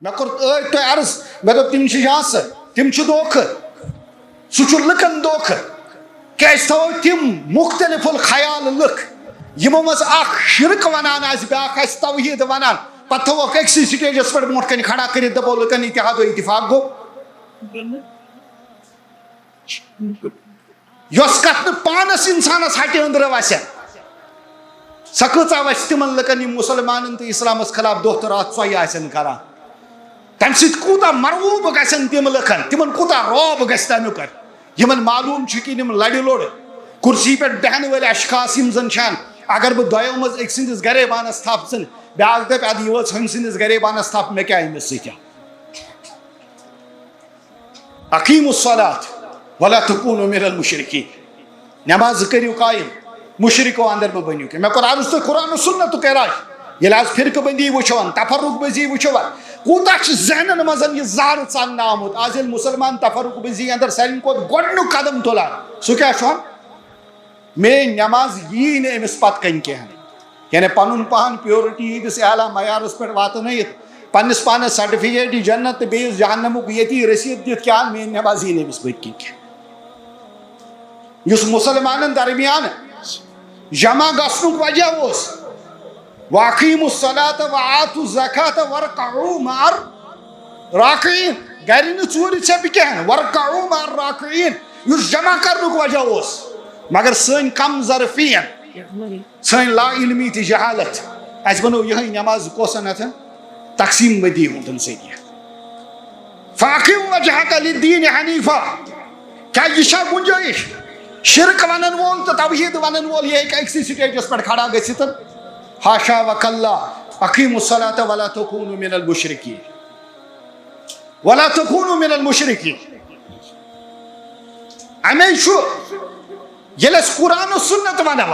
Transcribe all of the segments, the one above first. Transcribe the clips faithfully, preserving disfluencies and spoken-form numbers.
مےٚ کوٚر ٲدۍ تۄہہِ عرض، مےٚ دوٚپ، تِم چھِ جاسہٕ، تِم چھِ دھوکہٕ، سُہ چھُ لُکن دھوکہٕ۔ کیٛازِ تھاوو تِم مُختٔلِف الخیال لُکھ، یِمو منٛز اکھ شرک ونان آسہِ، بیٛاکھ آسہِ توحید ونان، پتہٕ تھاووکھ أکسٕے سٹیجس پٮ۪ٹھ برونٛٹھ کنہِ کھڑا کٔرِتھ، دپو لُکن اتحاد و اتفاق گوٚو۔ یۄس کتھ نہٕ پانس انسانس ہٹہِ أنٛدرٕ وسہِ، سۄ کۭژاہ وسہِ تِمن لُکن، یِم مسلمانن تہٕ اسلامس خلاف دۄہ تہٕ راتھ ژۄیہِ آسن کران؟ تمہِ سۭتۍ کوٗتاہ مرعوب گژھن تِم لُکن، تِمن کوٗتاہ رعب گژھِ تمیُک؟ یِمن معلوم چھُ کہِ یِم لڑِ لوٚڑ کرسی پٮ۪ٹھ بیہن وٲلۍ اشخاص یِم زن چھِ، اگر بہٕ دۄیو منٛز أکۍ سٕنٛدِس گریبانس تھپھ ژھٕنہٕ، بیٛاکھ دپہِ، ادٕ یہِ وٲژ ہُمۍ سٕنٛدِس گریبانس تھپھ، مےٚ کیٛاہ أمِس سۭتۍ؟ اقیموا الصلاۃ ولا تکونوا من المشرکین۔ نماز کٔرِو قائم، مشرکو اندر مہ بٔنِو کینٛہہ۔ مےٚ کوٚر عرض تۄہہِ قرآن و سنتُک علاج۔ ییٚلہِ آز فرقہٕ بندی وٕچھو، تفرق بازی وٕچھو، کوٗتاہ چھُ ذہنن منٛز یہِ زہر ژاننہٕ آمُت۔ آز ییٚلہِ مسلمان تفرق بازی اندر سارِوٕے کھۄتہٕ گۄڈٕنیُک قدم تُلان، سُہ کیٛاہ چھُ؟ میٲنۍ نماز یی نہٕ أمِس پتہٕ کنہِ کینٛہہ۔ یعنی پنُن پان پیورٹی ہٕنٛدِس اعلیٰ معیارس پٮ۪ٹھ واتنٲیِتھ، پننِس پانس سرٹیفکیٹ جنت تہٕ بیٚیِس جہنمُک ییٚتی رسیٖد دِتھ، کیٛاہ میٲنۍ نماز یی نہٕ أمِس پٔتۍ کِنۍ کینٛہہ۔ یُس مسلمانن درمیان جمع گژھنُک وجہ اوس، واقیموا الصلاۃ وآتوا الزکاۃ وارکعوا مع الراکعین۔ گرِ نہٕ ژوٗرِ ژھٮ۪پہِ کینٛہہ، وارکعوا مع الراکعین، یُس جمع کرنُک وجہ اوس، مگر سٲنۍ کم ظرفین، سٲنۍ لا علمی تہٕ جہالت، اسہِ بنوو یِہے نماز کۄسن اتھن؟ تقسیم بندی ہُنٛد ذٔریعہٕ۔ فاقم وجہک للدین حنیفا، کیا یہ چھا گنجائش؟ شرک ونن وول تہٕ توحید ونن وول، یہ ہیٚکہِ أکسٕے سٹیجس پٮ۪ٹھ کھڑا گٔژھِتھ؟ حاشا وکلا، اقیموا الصلاۃ ولا تکونوا من المشرکین، ولا تکونوا من المشرکین۔ امی چھُ، ییٚلہِ أسۍ قرآن و سنت ونو،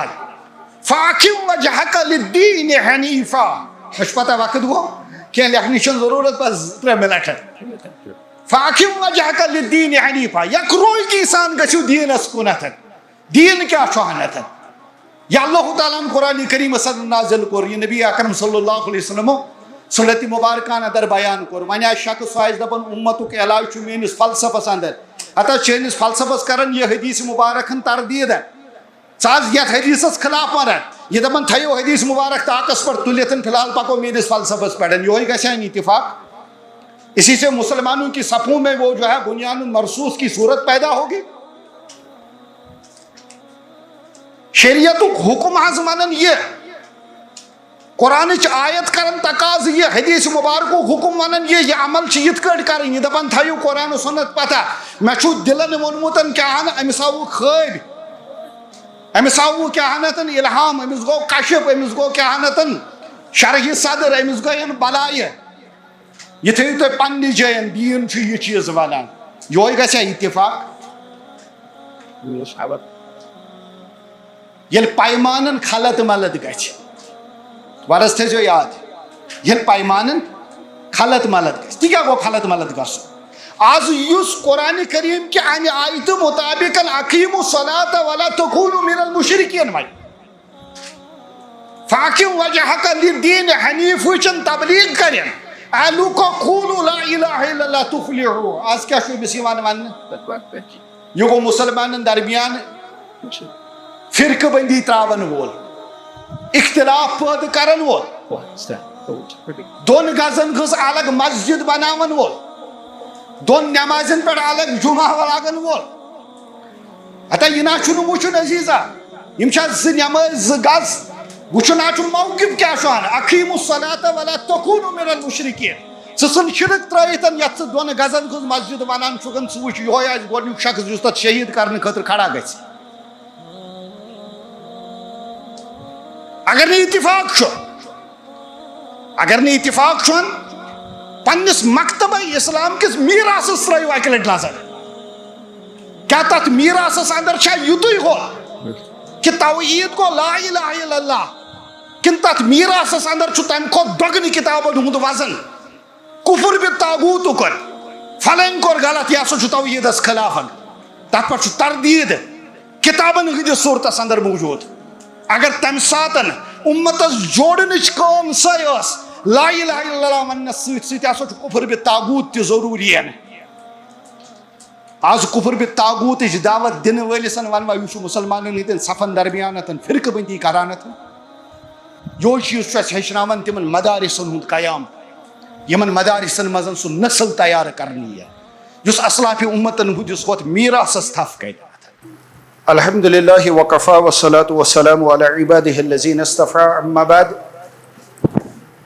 فاقم وجہک للدین حنیفا۔ مےٚ چھُ پتہ وقت گوٚو، کینٛہہ لیکھنٕچ چھَنہٕ ضروٗرت، بس زٕ ترٛےٚ منٹ۔ فاقم وجہک للدین حنیفا، یکرویگی سان گٔژھِو دیٖنس کُنتھ۔ دیٖن کیٛاہ چھُ ہنتھ؟ یہِ اللہ تعالیٰ ہن قرآن کریٖمس اندر نازل کوٚر، یہِ نبی اکرم صلی اللہ علیہ وسلم سنت مبارکہ اندر بیان کوٚر۔ وۄنۍ آسہِ شخص، سُہ آسہِ دپان، امتُک علاج چھُ میٲنِس فلسفس اندر۔ ہتا چٲنِس فلسفس کران یہِ حدیث مبارک ہن تردید۔ ژٕ آز یتھ حدیثس خلاف ونان، یہِ دپان تھٲیِو حدیث مبارک طاقس پٮ۪ٹھ تُلِتھ، فی الحال پکو میٲنِس فلسفس پٮ۪ٹھ، یِہوے گژھِ ہا اتفاق؟ اسی سے مسلمانوں کی صفوں میں وہ جو ہے بنیان مرصوص کی صورت پیدا ہوگی۔ شریعتُک حکم حظ ونان یہِ، قرآنٕچ آیت کران تقاضہٕ یہِ، حدیث مبارکُک حکم ونان یہِ، یہِ عمل چھِ یِتھ کٲٹھۍ کرٕنۍ، یہِ دپان تھٲیِو قرآن و سنت پتہ۔ مےٚ چھُ دِلن ووٚنمُت کیٛاہ ہن، أمِس آوُکھ خوٲبۍ، أمِس آوُکھ کیٛاہ ہنتن الہام، أمِس گوٚو کشف، أمِس گوٚو کیٛاہ ہنتن شرحِ صدر، أمِس گٔیَن بلایہِ۔ یہِ تھٲیِو تُہۍ پننہِ جایہِ، دیٖن چھُ یہِ چیٖز ونان۔ یِہوٚے گژھِ ہا اتفاق؟ ییٚلہِ پیمانن خلط ملط گژھِ، ورس تھٲیزیو یاد، ییٚلہِ پیمانن خلط ملط گژھِ، تہِ کیٛاہ گوٚو خلط ملط گژھُن؟ آز یُس قرآن کریم کہِ امہِ آیتہٕ مطابق اقیموا الصلاۃ ولا تکونوا من المشرکین وَنہِ، فاقم وجہک للدین حنیف وٕچھن تبلیغ کرن۔ اے لوٗکو، قولوا لا الہ الا اللہ تفلحوا۔ آز کیٛاہ چھُ أمِس یِوان وننہٕ؟ یہِ گوٚو مسلمانن درمیان فرقہٕ بندی تراون وول، اختلاف پٲدٕ کرن وول، دۄن گزن ہٕنٛز الگ مسجد بناون وول، دۄن نمازن پٮ۪ٹھ الگ جمعہ لاگن وول۔ ہتا یہِ نہ چھُنہٕ وٕچھُن عزیزا، یِم چھا زٕ نمٲزۍ، زٕ گز؟ وٕچھُن حظ چھُ موقف کیٛاہ چھُ ہن، اقیموا الصلاۃ ولا تکونوا من المشرکین۔ ژٕ ژھٕن شرک ترٲیِتھ یتھ ژٕ دۄن گزن ہٕنٛز مسجد ونان چھُکھ، ژٕ وٕچھ، یِہوے آسہِ گۄڈنیُک شخص یُس تتھ شہید کرنہٕ خٲطرٕ کھڑا گژھِ۔ اگر نہٕ اتفاق چھُ، اگر نہٕ اتفاق چھُ، پننِس مکتبہ اسلام کِس میراثس ترٲیِو اکہِ لٹہِ نظر۔ کیٛاہ تتھ میراثس اندر چھا یُتُے ہُہ کہِ توحید گوٚو لا الہ الا اللہ، کِنہٕ تتھ میراثس اندر چھُ تمہِ کھۄتہٕ دۄگنہٕ کتابن ہُنٛد وزن؟ کفر بالطاغوتُک کوٚر، فلٲنۍ کوٚر غلط، یہِ ہسا چھُ توحیدس خلاف۔ تتھ پٮ۪ٹھ چھُ تردید کتابن ہٕنٛدِس صورتس اندر موجود۔ اگر تمہِ ساتن امتس جوڑنٕچ کٲم سۄے ٲس، لا الہ الا اللہ وننس سۭتۍ سۭتۍ ہسا چھُ کفر بہِ طاغوت تہِ ضروٗری۔ از کفر بہِ طاغوتٕچ دعوت دِنہٕ وٲلِس ونوا، یہِ چھُ مسلمانن ہٕنٛدٮ۪ن صفن درمیانتن فرقہٕ بندی کرانتن۔ یہوے چیٖز چھُ اَسہِ ہیٚچھناوان تِمن مدارسن ہُنٛد قیام، یِمن مدارسن منٛز سُہ نسل تیار کرنہٕ یِیہِ، یُس اسلاف امتن ہُنٛدِس ہۄتھ میراثس تھپھ کرِ۔ الحمد لله وكفى والصلاة والسلام على عباده الذين اصطفى، أما بعد.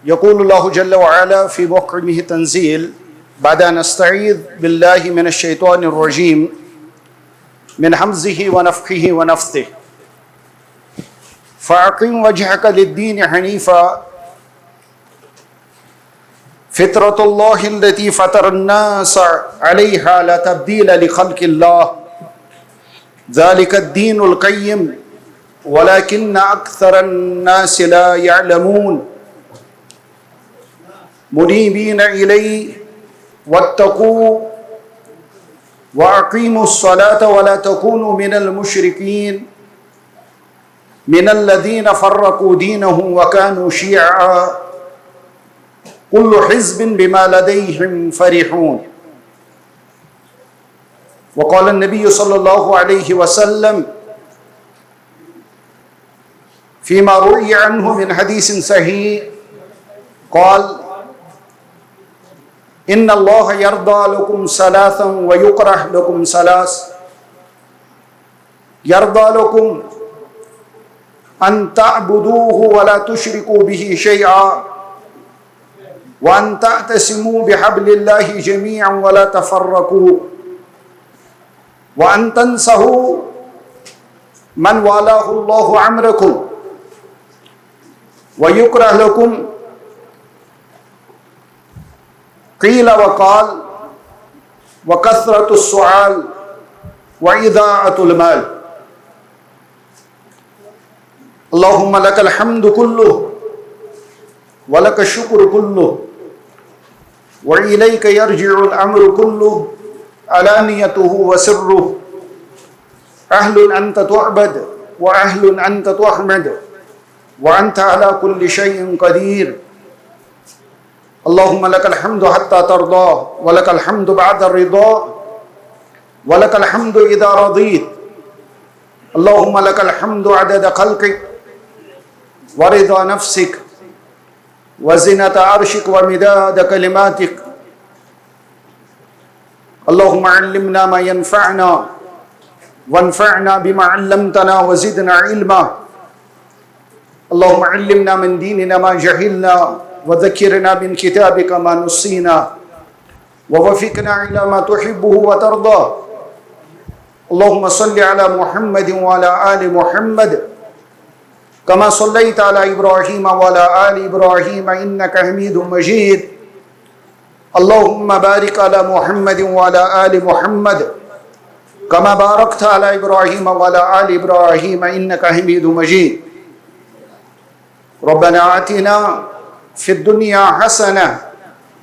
يقول الله جل وعلا في محكمه التنزيل بعد أن أستعيذ بالله من الشيطان الرجيم من همزه ونفخه ونفثه: فأقم وجهك للدين حنيفا فطرة الله التي فطر الناس عليها لا تبديل لخلق الله، ذلك الدين القيم، ولكن أكثر الناس لا يعلمون. منيبين إليه واتقوه وأقيموا الصلاة ولا تكونوا من المشركين. من الذين فرقوا دينهم وكانوا شيعا كل حزب بما لديهم فرحون. وقال النبي صلى الله عليه وسلم فيما روي عنه من حديث صحيح قال: إن الله يرضى لكم ثلاثا ويكره لكم ثلاث. يرضى لكم أن تعبدوه ولا تشركوا به شيئا، وأن تعتصموا بحبل الله جميعا ولا تفرقوا، وأن تنصحوا من والاه الله أمركم، ويكره لكم قيل وقال، وكثرة السؤال، وإضاعة المال. اللهم لك الحمد كله، ولك الشكر كله، وإليك يرجع الأمر كله، علانيته وسره. أهل أنت تعبد، وأهل أنت تحمد، وأنت على كل شيء قدير. اللهم لك الحمد حتى ترضى، ولك الحمد بعد الرضا، ولك الحمد إذا رضيت. اللهم لك الحمد عدد خلقك، ورضا نفسك، وزنة عرشك، ومداد كلماتك. اللهم علمنا ما ينفعنا، وانفعنا بما علمتنا، وزدنا علما. اللهم علمنا من ديننا ما جهلنا، وذكرنا من كتابك ما نسينا، ووفقنا إلى ما تحبه وترضى. اللهم صل على محمد وعلى آل محمد كما صليت على إبراهيم وعلى آل إبراهيم إنك حميد مجيد. اللهم بارك على محمد وعلى آل محمد كما باركت على إبراهيم وعلى آل إبراهيم إنك حميد مجيد. ربنا آتنا في الدنيا حسنة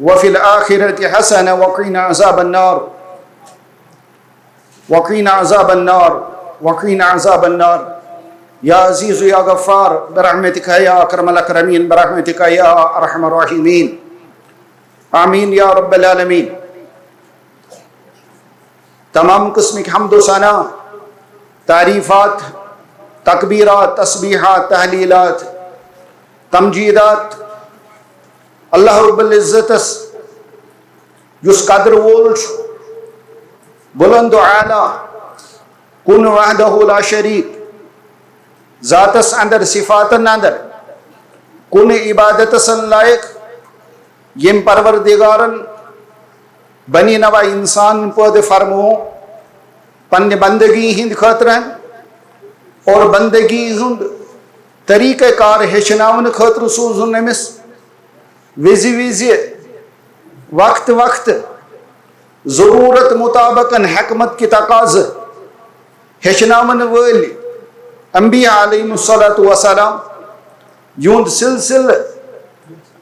وفي الآخرة حسنة وقنا عذاب النار. وقنا عذاب النار. وقنا عذاب النار. يا عزيز يا غفار برحمتك يا أكرم الأكرمين برحمتك يا أرحم الراحمين. آمين يا رب العالمين. تمام قسمٕکۍ حمد و ثنا، تعریفات، تکبیرات، تسبیحات، تحلیلات، تمجیدات اللہ رب العزتس، یُس قدر وول چھُ، بلند و اعلیٰ، کُن وحدہ لا شریک، ذاتس اندر، صفاتن اندر، کُن عبادتس لائق، ییٚمۍ پروردگارن بنی نوع انسان پٲدٕ فرمو پننہِ بندگی ہٕنٛدِ خٲطرٕ اور بندگی ہُنٛد طریقہ کار ہیٚچھناونہٕ خٲطرٕ سوٗزُن أمِس۔ وِزِ وِزِ، وقتہٕ وقتہٕ، ضروٗرت مُطابقن حکمت کہِ تقاضہٕ ہیٚچھناون وٲلۍ انبیاء علیہم الصلوۃ والسلام یُہُنٛد سلسلہٕ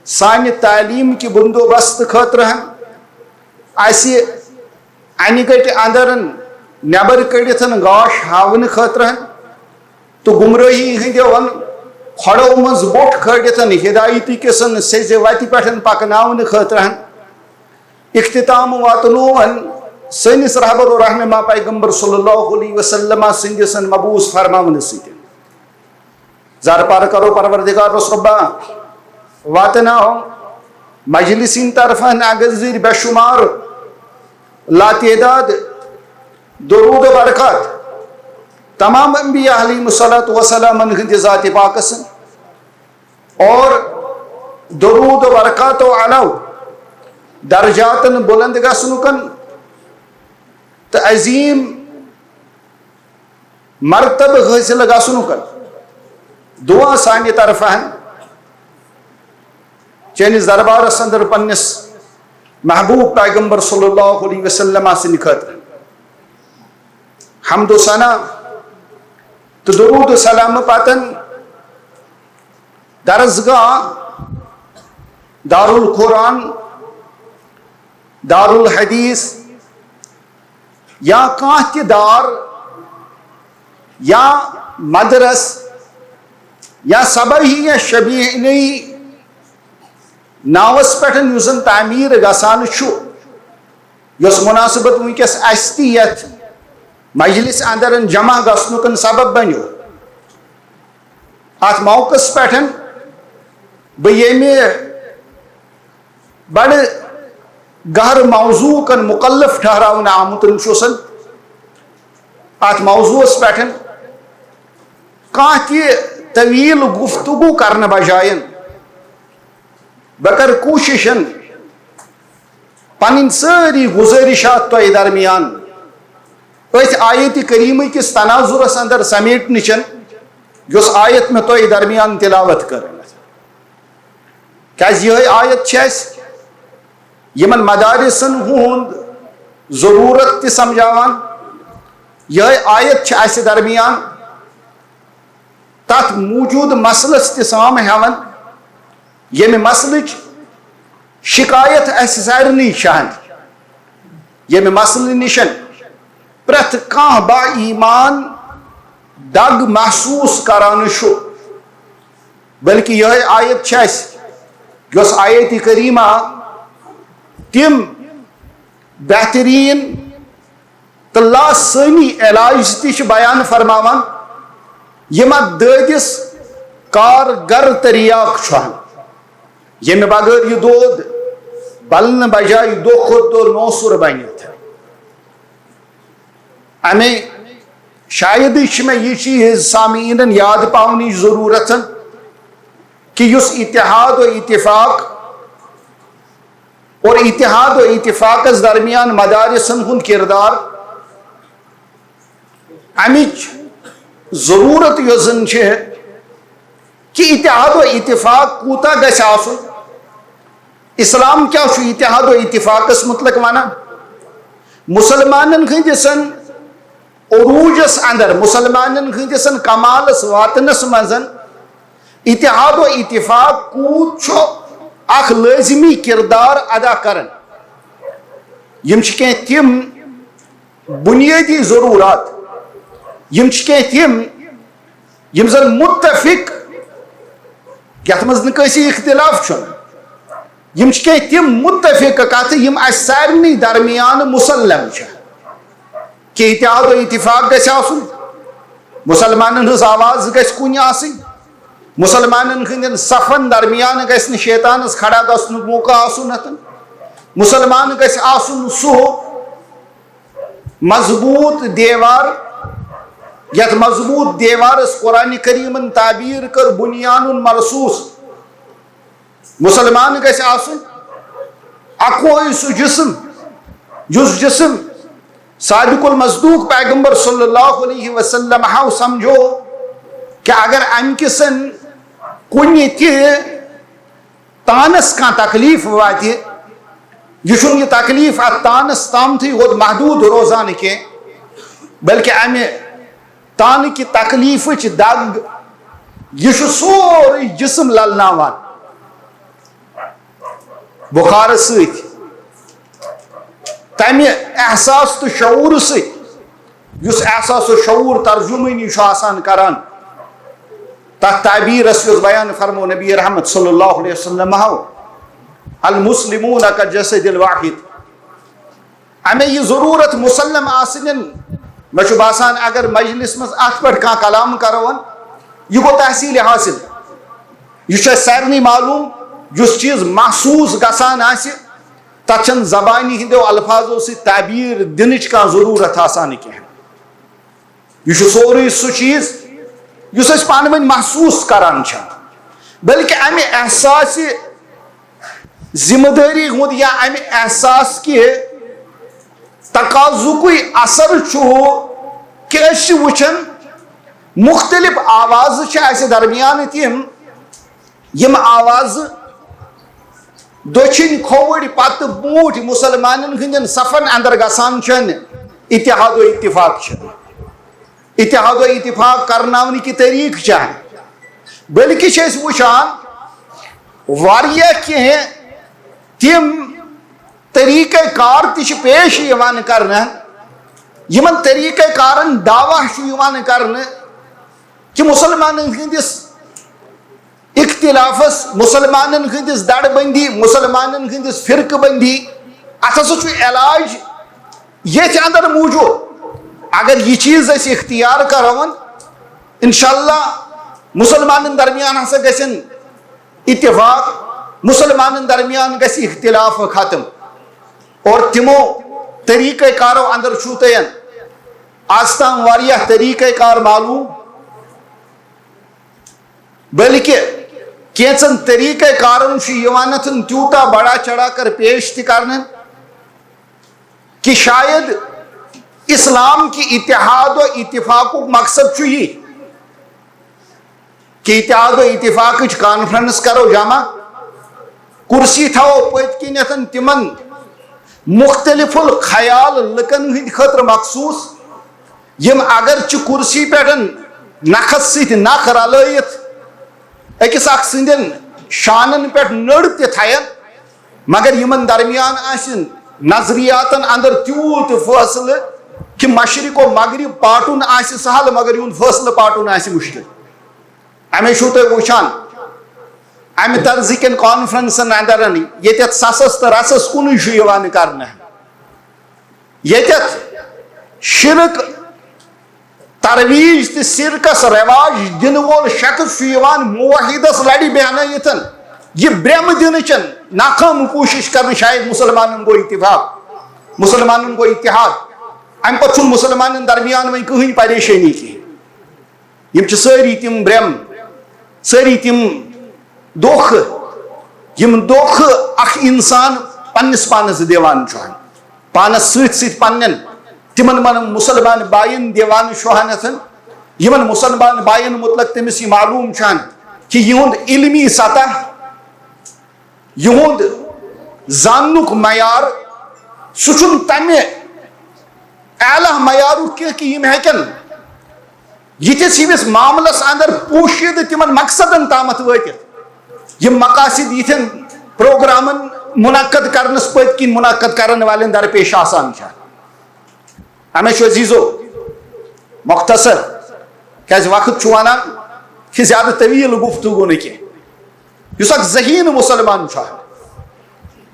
سانہِ تعلیٖم کہِ بندوبست خٲطرٕ ہن، اسہِ انہِ گٹہِ اندرن نٮ۪بر کٔڑِتھ گاش ہاونہٕ خٲطرٕ ہن تہٕ گمرٲہی ہٕنٛدٮ۪و کھۄڑو منٛز بوٚٹھ کھٲلِتھ ہدایتی کِسن سیٚزِ وتہِ پٮ۪ٹھ پکناونہٕ خٲطرٕ اختتام واتنوون سٲنِس رہبر و رہنما پیغمبر صلی اللہ علیہ وسلم سٕنٛدِس مبعوث فرماونہٕ سۭتۍ۔ زارٕ پار کرو پروردگار رسول اللہ واتناو مجلس سٕنٛدِ طرفہٕ اگر زیر بے شمار لاتعداد درود و برکات تمام انبیاء علیہ الصلوۃ والسلام ہٕنٛدِ ذات پاکس اور درود و برکاتو علاوٕ درجاتن بلند گژھنُکن تہٕ عظیم مرتبہٕ حٲصِل گژھنُکن دعا سانہِ طرفہٕ چٲنِس دربارس اندر پننِس محبوب پیغمبر صلی اللہ علیہ وسلم سٕنٛدِ خٲطرٕ۔ حمد و ثنا تہٕ درود و سلام پتن درسگاہ، دارالقرآن، دارالحدیث یا کانٛہہ تہِ دار یا مدرس یا صباحی یا شبیہنی ناوس پٮ۪ٹھ یُس زن تعمیٖر گژھان چھُ، یۄس مناسبت وٕنکیٚس اسہِ تہِ یتھ مجلس اندر جمع گژھنُک سبب بنیو۔ اتھ موقعس پٮ۪ٹھ بہٕ ییٚمہِ بڑٕ گہرٕ موضوع کن مکلف ٹھہراونہٕ آمُت چھُس، اتھ موضوعس پٮ۪ٹھ کانٛہہ تہِ طویل گفتگو کرنہٕ بجایہِ بہٕ کرٕ کوٗشش پنٕنۍ سٲری گزٲرشات تۄہہِ درمیان أتھۍ آیت کریمہ کِس تناظرس اندر سمیٹنٕچ، یۄس آیت مےٚ تۄہہِ درمیان تلاوت کٔر۔ کیازِ یِہے آیت چھِ اَسہِ یِمن مدارسن ہُنٛد ضروٗرت تہِ سمجھاوان، یِہے آیت چھِ اَسہِ درمیان تتھ موجود مسلس تہِ سام ہیوان، ییٚمہِ مسلٕچ شکایت اسہِ سارنٕے چھِ ہن، ییٚمہِ مسلہٕ نِش پرٛٮ۪تھ کانٛہہ با ایمان دگ محسوس کران چھُ، بلکہ یِہے آیت چھِ اسہِ، یۄس آیت کریمہ تِم بہترین تہٕ لاسٲنی علاج تہِ چھِ بیان فرماوان، یِم اتھ دٲدِس کارگر تریاک چھُ، ییٚمہِ بغٲر یہِ دود بلنہٕ بجایہِ دۄہ کھۄتہٕ دۄہ نوسُر بنہِ۔ امے شاید چھِ مےٚ یہِ چیٖز سامعیٖنن یاد پاونٕچ ضروٗرت کہِ یُس اتحاد و اتفاق اور اتحاد و اتفاقس درمیان مدارسن ہُنٛد کردار، امِچ ضروٗرت یۄس زن چھِ کہِ اتحاد و اتفاق کوٗتاہ گژھِ آسُن، اسلام کیٛاہ چھُ اتحاد و اتفاقس متعلق ونان؟ مسلمانن ہٕنٛدِس عروجس اندر، مسلمانن ہٕنٛدِس کمالس واتنس منٛز اتحاد و اتفاق کوٗت چھُ اکھ لٲزمی کردار ادا کران؟ یِم چھِ کینٛہہ تِم بنیٲدی ضروٗرات، یِم چھِ کینٛہہ تِم یِم زن متفق، یتھ منٛز نہٕ کٲنٛسہِ اختلاف چھُنہٕ، یِم چھِ کینٛہہ تِم متفق کتھٕ یِم اسہِ سارنٕے درمیان مسلم چھِ۔ کہ اتحاد و اتفاق گژھِ آسُن، مسلمانن ہٕنٛز آواز گژھِ کُنہِ آسٕنۍ، مسلمانن ہٕنٛدٮ۪ن صفن درمیان گژھِ نہٕ شیطانس کھڑا گژھنُک موقع آسُن اتھن، مسلمان گژھِ آسُن سُہ مضبوط دیوار، یتھ مضبوط دیوارس قرآن کریمن تعبیر کٔر بنیان مرصوص۔ مسلمان گژھِ آسُن اکوے سُہ جسم، یُس جسم صادق المصدوق پیغمبر صلی اللہ علیہ وسلم ہاو سمجھو کہ اگر امہِ کِسن کُنہِ تہِ تانس کانٛہہ تکلیف واتہِ، یہِ چھُنہٕ یہِ تکلیف اتھ تانس تامتھٕے ہوت محدود روزان کینٛہہ، بلکہ امہِ تانہٕ کہِ تکلیفٕچ دگ، یہِ چھُ سورُے جسم للناوان۔ بخارٕ سۭتۍ، تمہِ احساس تہٕ شعوٗرٕ سۭتۍ، یُس احساس و شعوٗر ترجمٲنی چھُ آسان کران، تتھ تعبیرس یُس بیان فرمو نبی رحمت صلی اللہ علیہ وسلم ہو، المسلمون کالجسد الواحد۔ اَمے یہِ ضروٗرت مسلم آسنٮ۪ن، مےٚ چھُ باسان اگر مجلس منٛز اتھ پٮ۪ٹھ کانٛہہ کلام کرون، یہِ گوٚو تحصیل حاصل۔ یہِ چھُ اَسہِ سارنٕے معلوم، یُس چیٖز محسوس گژھان آسہِ، تتھ چھنہٕ زبانہِ ہٕنٛدیو الفاظو سۭتۍ تعبیر دِنٕچ کانٛہہ ضروٗرت آسان کینٛہہ۔ یہِ چھُ سورُے سُہ چیٖز یُس أسۍ پانہٕ ؤنۍ محسوٗس کران چھِ، بلکہِ امہِ احساسہِ ذمہٕ دٲری ہُنٛد یا امہِ احساس کہِ تقاضُکُے اثر چھُ کہِ أسۍ چھِ وٕچھان مُختٔلِف آوازٕ چھِ اَسہِ درمیان تِم، یِم آوازٕ دٔچھِنۍ کھووٕرۍ پتہٕ بونٛٹھ مُسلمانن ہٕنٛدٮ۪ن صفن اندر گژھان چھنہٕ، اتحاد و اتفاق چھنہٕ، اتحاد و اتفاق کرناونٕکۍ طریٖقہٕ چھنہٕ، بلکہِ چھِ أسۍ وٕچھان واریاہ کینٛہہ تِم طریٖقہ کار تہِ چھِ پیش یِوان کرنہٕ، یِمن طریٖقہ کارن دعویٰ چھُ یِوان کرنہٕ کہِ مُسلمانن ہٕنٛدِس اختلافس، مُسلمانن ہٕنٛدِس دڑ بندی، مُسلمانن ہٕنٛدِس فرقہٕ بندی، اتھ ہسا چھُ علاج ییٚتھۍ اندر موٗجوٗد۔ اگر یہِ چیٖز أسۍ اختیار کرون، انشاءاللہ مُسلمانن درمیان ہسا گژھن اتفاق، مُسلمانن درمیان گژھِ اختلاف ختم۔ اور تِمو طریٖقہ کارو اندر چھُو تۄہہِ از تام واریاہ طریٖقہ کار معلوم، بلکہِ کینٛژن طریٖقہ کارن چھُ یِوان اتھن تیوٗتاہ بڑا چڑھا کر پیش تہِ کرنہٕ کہِ شاید اسلام کہِ اتحاد و اتفاقُک مقصد چھُ یہِ کہِ اتحاد و اتفاقٕچ کانفرنس کرو جمع، کرسی تھاوو پٔتۍ کِنٮ۪تھ تِمن مختلف الخیال لُکن ہٕنٛدِ خٲطرٕ مخصوٗص، یِم اگرچہِ کرسی پٮ۪ٹھ نکھس سۭتۍ نکھ رلٲیِتھ أکِس اکھ سٕنٛدٮ۪ن شانن پٮ۪ٹھ نٔر تہِ تھاین، مگر یِمن درمیان آسہِ نظریاتن اندر تیوٗت فٲصلہٕ کہِ مشرق و مغرب پاٹُن آسہِ سہل، مگر یِہُنٛد فٲصلہٕ پاٹُن آسہِ مشکل۔ اَمے چھُو تُہۍ وٕچھان، اَمہِ طرزٕ کٮ۪ن کانفرنسن اندر ییٚتٮ۪تھ سَسَس تہٕ رَسَس کُنُے چھُ یِوان کرنہٕ، ییٚتٮ۪تھ شرک ترویج تہٕ شرکس رواج دِنہٕ وول شخص چھُ یِوان موحدس لڑِ بیہنٲیِتھ۔ یہِ برٛمہٕ دِنٕچن ناکام کوٗشش کرنہٕ، شاید مُسلمانن گوٚو اتفاق، مُسلمانن گوٚو اتحاد، امہِ پتہٕ چھُنہٕ مُسلمانن درمیان وۄنۍ کٕہٕنۍ پریشٲنی کینٛہہ۔ یِم چھِ سٲری تِم برٛم، سٲری تِم دھوکھٕ، یِم دھوکھٕ اکھ انسان پننِس پانس دِوان چھُ، پانس سۭتۍ سۭتۍ پننٮ۪ن تِمن من-، مُسلمان باین دِوان چھُ ہنتھ، یِمن مُسلمان باین مُتعلق تٔمِس یہِ معلوٗم چھُ ہن کہِ یِہُنٛد علمی سطح، یِہُنٛد زاننُک معیار، سُہ چھُنہٕ تمہِ اعلیٰ معیارُک کینٛہہ کہِ یِم ہیٚکن یِتھِس ہِوِس معاملس اندر پوشیدٕ تِمن مقصدن تامتھ وٲتِتھ، یِم مقاصد یِتھٮ۪ن پروگرامن منعقد کرنس پٔتۍ کِنۍ منعقد کرن والٮ۪ن درپیش آسان چھِ۔ اَمے چھُ عزیزو مختصر، کیازِ وقت چھُ ونان کہِ زیادٕ طویل گفتگو نہٕ کینٛہہ۔ یُس اکھ ذہین مُسلمان چھُ،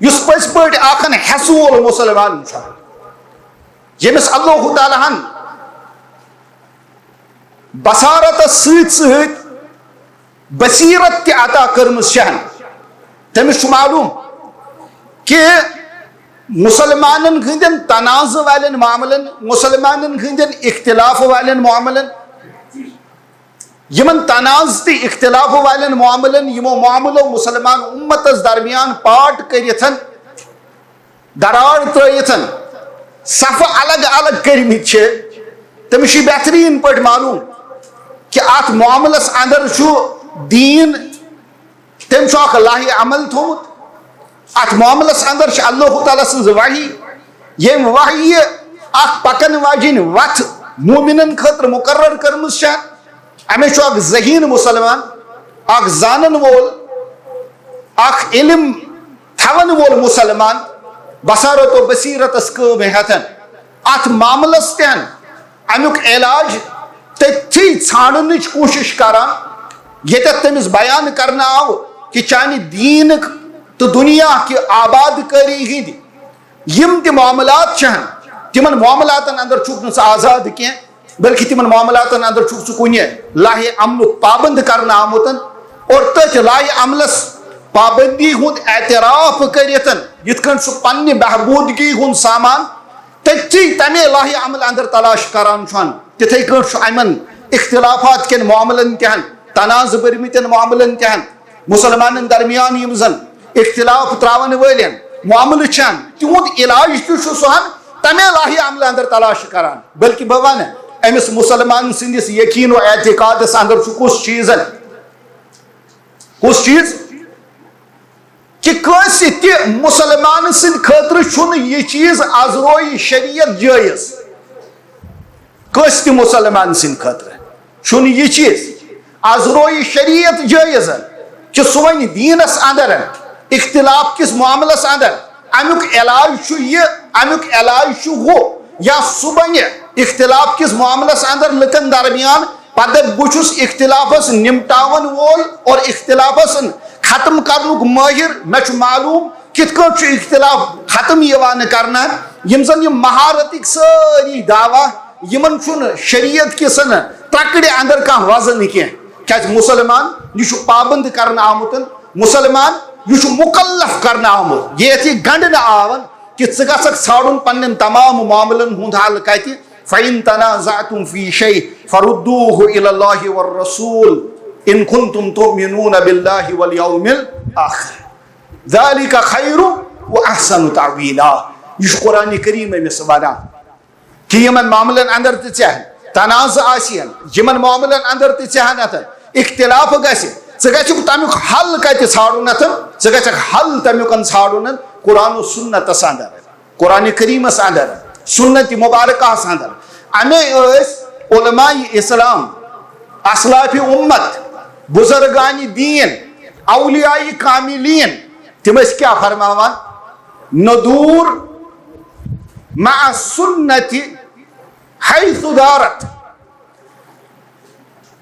یُس پٔزۍ پٲٹھۍ اکھ ہٮ۪سہٕ وول مُسلمان چھُ، ییٚمِس اللہ تعالیٰ ہن بصارتس سۭتۍ سۭتۍ بصیرت تہِ عطا کٔرمٕژ چھےٚ، تٔمِس چھُ معلوٗم کہِ مُسلمانن ہٕنٛدٮ۪ن تنازٕ والٮ۪ن معاملن، مُسلمانن ہٕنٛدٮ۪ن اختلاف والٮ۪ن معاملن، یِمن تنازٕ تہٕ اختلاف والٮ۪ن معاملن، یِمو معاملو مُسلمان اُمتس درمیان پاٹ کٔرِتھ دراڑ ترٲیِتھ صفہٕ الگ الگ کٔرمٕتۍ چھِ، تٔمِس چھُ بہتریٖن پٲٹھۍ معلوٗم کہِ اَتھ معاملس اندر چھُ دیٖن، تٔمۍ چھُ اکھ لایحہ عمل تھوٚومُت۔ اَتھ معاملس اندر چھِ اللہ تعالیٰ سٕنٛز وحی، ییٚمۍ وحی اکھ پکن واجیٚنۍ وتھ مومنن خٲطرٕ مقرر کٔرمٕژ چھےٚ۔ اَمے چھُ اکھ ذہین مُسلمان، اکھ زانن وول، اکھ علم تھاون وول مُسلمان بصارت و بصیرتس کٲم ہٮ۪تھ اتھ معاملس تہِ ہن امیُک علاج تٔتھی ژھانڈنٕچ کوٗشش کران، ییٚتٮ۪تھ تٔمِس بیان کرنہٕ آو کہِ چانہِ دیٖنٕک تہٕ دُنیا کہِ آباد کٲری ہٕنٛدۍ یِم تہِ معاملات چھِ ہن، تِمن معاملاتن اندر چھُکھ نہٕ ژٕ آزاد کینٛہہ، بلکہِ تِمن معاملاتن اندر چھُکھ ژٕ کُنہِ لاہہِ عملُک پابند کرنہٕ آمُت۔ اور تٔتھۍ لاہہِ عملس پابندی ہُنٛد اعتراف کٔرِتھ، یِتھ کٔنۍ سُہ پننہِ بہبوٗدگی ہُنٛد سامان تٔتھی تمے لاہہِ عمل اندر تلاش کران چھُ ہن، تِتھے کٲٹھۍ چھُ یِمن اختلافات کٮ۪ن معاملن تہِ ہن، تنازٕ بٔرمٕتٮ۪ن معاملن تہِ ہن، مسلمانن درمیان یِم زن اختلاف تراون وٲلٮ۪ن معاملہٕ چھِ ہن، تِہُنٛد علاج تہِ چھُ سُہ ہن تمے لاہہِ عملہٕ اندر تلاش کران۔ بلکہِ بہٕ ونہٕ، أمِس مسلمان سٕنٛدِس یقین و اعتقادس اندر چھُ کُس چیٖز؟ کُس چیٖز؟ کہِ کٲنٛسہِ تہِ مسلمان سٕنٛدِ خٲطرٕ چھُنہٕ یہِ چیٖز از رویہِ شریعت جٲیز۔ کٲنٛسہِ تہِ مسلمان سٕنٛدِ خٲطرٕ چھُنہٕ یہِ چیٖز از رویہِ شریعت جٲیز کہِ سُہ وَنہِ دیٖنس اندر، اختلاف کِس معاملس اندر، امیُک علاج چھُ یہِ، امیُک علاج چھُ ہُہ، یا سُہ بنہِ اختلاف کِس معاملس اندر لُکن درمیان۔ پتہٕ دپہِ، بہٕ چھُس اختلافس نمٹاون وول اور اختلافس ختم کرنُک مٲہر، مےٚ چھُ معلوم کِتھ کٲٹھۍ چھُ اختلاف ختم یِوان کرنہٕ۔ یِم زن یِم مہارتٕکۍ سٲری دعویٰ، یِمن چھُنہٕ شریعت کِسن ترکڑِ اندر کانٛہہ وزن کینٛہہ۔ کیازِ مسلمان یہِ چھُ پابند کرنہٕ آمُت، مسلمان یہِ چھُ مکلف کرنہٕ آمُت، یہِ یتھ یہِ گنڈنہٕ آو کہِ ژٕ گژھکھ ژھانڈُن پننٮ۪ن تمام معاملن ہُنٛد حل کتہِ؟ فَإِن تَنَازَعْتُمْ فِي شَيْءٍ فَرُدُّوهُ إِلَى اللَّهِ وَالرَّسُولِ إِن كُنتُمْ تُؤْمِنُونَ بِاللَّهِ وَالْيَوْمِ الْآخِرِ ذَلِكَ خَيْرٌ وَأَحْسَنُ تَأْوِيلًا۔ یہِ چھُ قرآن کریم أمِس ونان کہِ یِمن معاملن اندر تہِ ژےٚ تنازٕ آسہِ ہن، یِمن معاملن اندر تہِ ژےٚ ہن اتھ اختلاف گژھِ، ژٕ گژھکھ تمیُک حل کتہِ ژھانڈُن اتھ؟ ژٕ گژھکھ حل تمیُک ژھانڈُن قرآن و سنتس اندر۔ قرآن کریمس اندر، سنت مبارکہس اندر۔ امی ٲسۍ علماء اسلام، اسلاف امت، بزرگان دین، اولیاء کاملین، تِم ٲسۍ کیٛاہ فرماوان؟ ندور مع السنة حيث دارت۔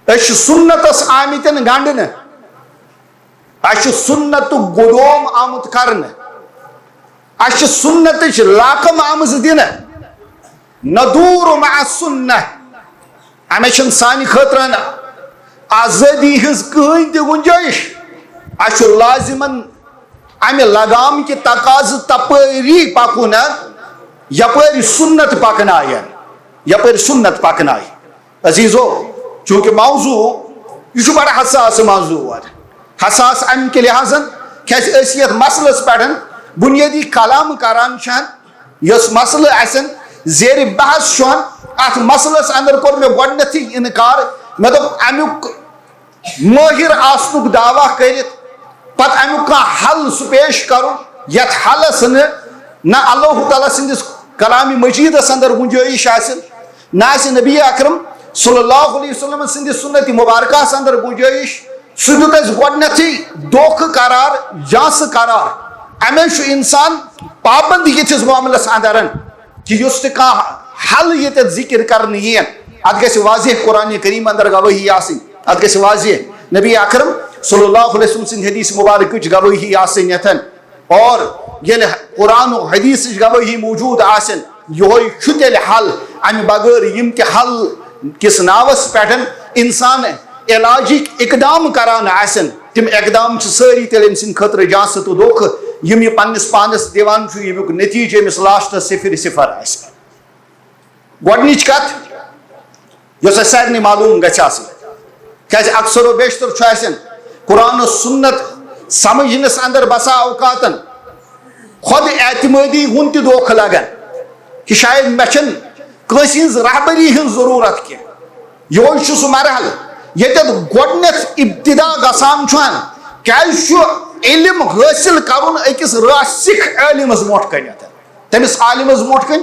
أسۍ چھِ سنتس آمٕتٮ۪ن گنڈنہٕ۔ اَسہِ چھُ سُنتُک گُدوم آمُت کرنہٕ، اَسہِ چھِ سُنتٕچ لاکم آمٕژ دِنہٕ۔ ندور مع السنہ، اَمے چھَنہٕ سانہِ خٲطرٕ آزٲدی ہٕنٛز کٕہٕنۍ تہِ گُنجٲیِش۔ اَسہِ چھُ لازمن اَمہِ لگام کہِ تقاضہٕ تپٲری پکُن، یپٲرۍ سُنت پکنایَن، یپٲرۍ سُنت پکنایہِ۔ عزیزو، چونکہ موضوع یہِ چھُ بڑٕ حساس موضوع، حساس امہِ کہِ لحاظن کیازِ أسۍ یتھ مسلس پٮ۪ٹھ بنیٲدی کلام کران چھن، یۄس مسلہٕ اسن زیر بحث چھُن، اتھ مسلس اندر کوٚر مےٚ گۄڈنیتھٕے انکار۔ مےٚ دوٚپ امیُک مٲہر آسنُک دعویٰ کٔرِتھ پتہٕ امیُک کانٛہہ حل سُہ پیش کرُن، یتھ حلس نہٕ نہ اللہ تعالیٰ سٕنٛدِس کلام مجیدس اندر گنجٲیش آسہِ، نہ آسہِ نبی اکرم صلی اللہ علیہ وسلم سٕنٛدِ سنت مبارکہس اندر گنجٲیش۔ سُہ دیُت اَسہِ گۄڈنیتھٕے دھوکہٕ قرار، جانسہٕ قرار۔ اَمے چھُ انسان پابند یِتھِس معاملس اندر کہِ یُس تہِ کانٛہہ حل ییٚتٮ۪تھ ذکر کرنہٕ یِیَن، اتھ گژھِ واضح قرآن کریم اندر گوٲہی آسٕنۍ، اتھ گژھِ واضح نبی اکرم صلی اللہ علیہ وسلم سٕنٛدِ حدیث مبارکٕچ گوٲہی آسٕنۍ یتھن۔ اور ییٚلہِ قرآن و حدیثٕچ گوٲہی موجود آسن، یہوے چھُ تیٚلہِ حل۔ امہِ بغٲر یِم تہِ حل کِس ناوس پٮ۪ٹھ انسان علاجٕکۍ اقدام کران آسن، تِم اقدام چھِ سٲری تیٚلہِ أمۍ سٕنٛدِ خٲطرٕ جانسہٕ تہٕ دھوکہٕ۔ یِم یہِ پننِس پانس دِوان چھُ، ییٚمیُک نتیجہٕ أمِس لاسٹس صفر صفر آسہِ۔ گۄڈنِچ کتھ، یۄس اسہِ سارنٕے معلوم گژھِ آسٕنۍ، کیازِ اکثر و بیشتر چھُ اسہِ قرآن و سنت سمجھنس اندر بسا اوقاتن خود اعتمادی ہُنٛد تہِ دھوکہٕ لگان کہِ شاید مےٚ چھَنہٕ کٲنٛسہِ ہٕنٛز رہبری ہٕنٛز ضروٗرت کینٛہہ۔ یہوے چھُ سُہ مرحلہٕ ییٚتٮ۪تھ گۄڈنیتھ ابتدا گژھان چھُ۔ کیازِ چھُ علم حٲصِل کرُن أکِس راسِخ عٲلمس برونٛٹھ کنٮ۪تھ؟ تٔمِس عالمس برونٛٹھ کنہِ،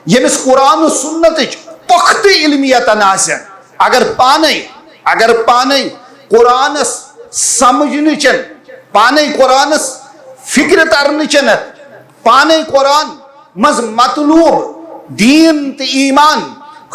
ییٚمِس قرآن و سنتٕچ پختہٕ علمیتن آسن۔ اگر پانے، اگر پانے قرآنس سمجھنٕچن، پانے قرآنس فکرِ ترنٕچن، پانے قرآن منٛز مطلوب دین تہٕ ایمان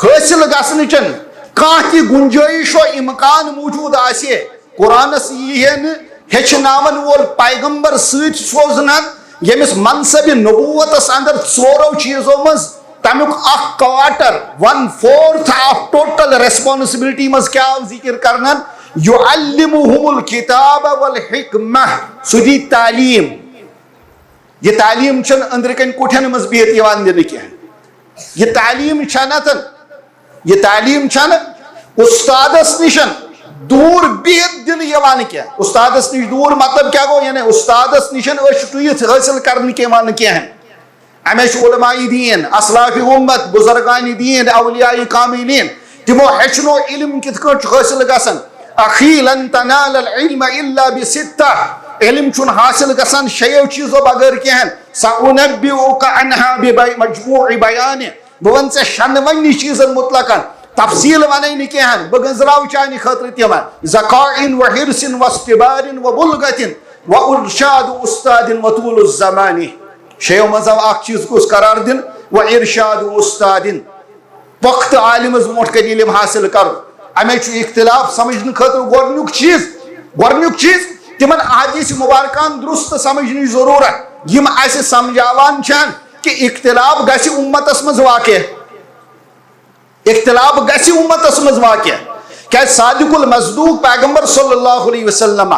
حٲصِل گژھنٕچن کانٛہہ تہِ گنجٲیش و امکان موجود آسہِ، قرآنس ییہِ ہے نہٕ ہیٚچھناون وول پیغمبر سۭتۍ سوزنہٕ، ییٚمِس منصب نبوتس اندر ژورو چیٖزو منٛز تمیُک اکھ quarter, one fourth of total responsibility منٛز کیٛاہ آو ذکر کرنہٕ؟ یعلمہم الکتاب والحکمہ، سُہ دی تعلیٖم۔ یہِ تعلیٖم چھَنہٕ أنٛدرٕ کَنۍ کُٹھٮ۪ن منٛز بِہِتھ یِوان دِنہٕ کینٛہہ۔ یہِ تعلیٖم چھَنہٕ اَتٮ۪ن، یہِ تعلیٖم چھَنہٕ اُستادَس نِش دوٗر بِہِتھ دِنہٕ یِوان کینٛہہ۔ اُستادَس نِش دوٗر مطلب کیٛاہ گوٚو؟ یعنی اُستادَس نِش أچھ ٹُوِتھ حٲصِل کَرنہٕ کینٛہہ یِوان کینٛہہ۔ اَمے چھِ علماء دین، اسلاف امت، بزرگان دین، اولیاء کاملین، تِمو ہیٚچھنو علم کِتھ کٲٹھۍ چھُ حٲصِل گژھان۔ اخی لن تنال العلم الا بستہ، علم چھُنہٕ حٲصِل گژھان شیٚیو چیٖزو بغٲر کینٛہہ۔ سأنبئک عنہا بمجموع بیانہ، بہٕ وَنہٕ ژےٚ شٮ۪نوَنی چیٖزن مُتلقن، تفصیٖل وَنَے نہٕ کینٛہہ، بہٕ گٔنٛزراوٕ چانہِ خٲطرٕ تِمن۔ ذکاء و حرص و استبار و بلغت و ارشاد استاد و طول الزمان۔ شیٚیو منٛز آو اکھ چیٖز کُس قرار دِنہٕ؟ و ارشاد استاد۔ پۄختہٕ عالمس برونٛٹھ کنہِ علم حٲصِل کرُن۔ امے چھُ اختلاف سمجھنہٕ خٲطرٕ گۄڈنیُک چیٖز، گۄڈنیُک چیٖز تِمن احادیث مبارکان درست سمجھنٕچ ضروٗرت، یِم اسہِ سمجھاوان چھِ کہِ اختلاف گژھِ امتس منٛز واقع۔ اختلاف گژھِ امتس منٛز واقع۔ کیازِ صادق المصدوق پیغمبر صلی اللہ علیہ وسلم،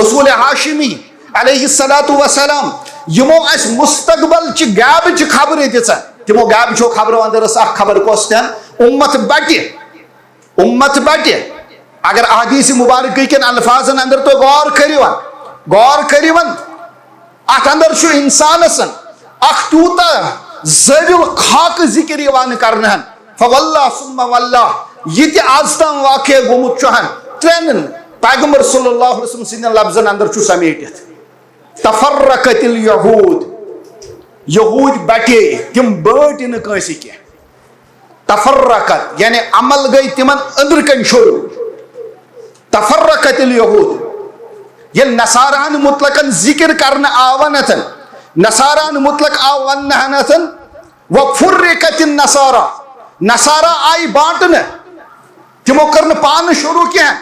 رسول ہاشمی علیہ الصلوۃ والسلام، یِمو اسہِ مستقبل چہِ غیبہٕ چہِ خبرٕ دِژٕ۔ تِمو غیبہٕ چھو خبرو اندر ٲس اکھ خبر، کۄس تہِ؟ امت بٹہِ، امت بٹہِ۔ اگر احادیث مبارکہ کٮ۪ن الفاظن اندر تُہۍ غور کٔرِو، غور کٔرِو، اتھ اندر چھُ انسانس اکھ تیوٗتاہ زٲویُل خاکہٕ ذکر یِوان کرنہٕ۔ فواللہ ثم واللہ، یہِ تہِ آز تام واقع گوٚمُت چھُ ہن ترٛٮ۪ن پیغمبر صلی اللہ علیہ وسلم سٕنٛدٮ۪ن لفظن اندر چھُ سمیٹِتھ۔ تفرقت الیہود، یہوٗدۍ بٹے، تِم بٲٹۍ نہٕ کٲنٛسہِ کینٛہہ۔ تفرقت یعنی عمل گٔے تِمن أنٛدرٕ کنۍ شروٗع۔ تفرقت الیہود، ییٚلہِ نصاراہن مطلقن ذکر کرنہٕ آو نتن، نصاراہن مطلق آو وننہٕ نتن، وفرقت النصارى، نصارا آیہِ بانٹنہٕ، تِمو کٔر نہٕ پانہٕ شروٗع کینٛہہ،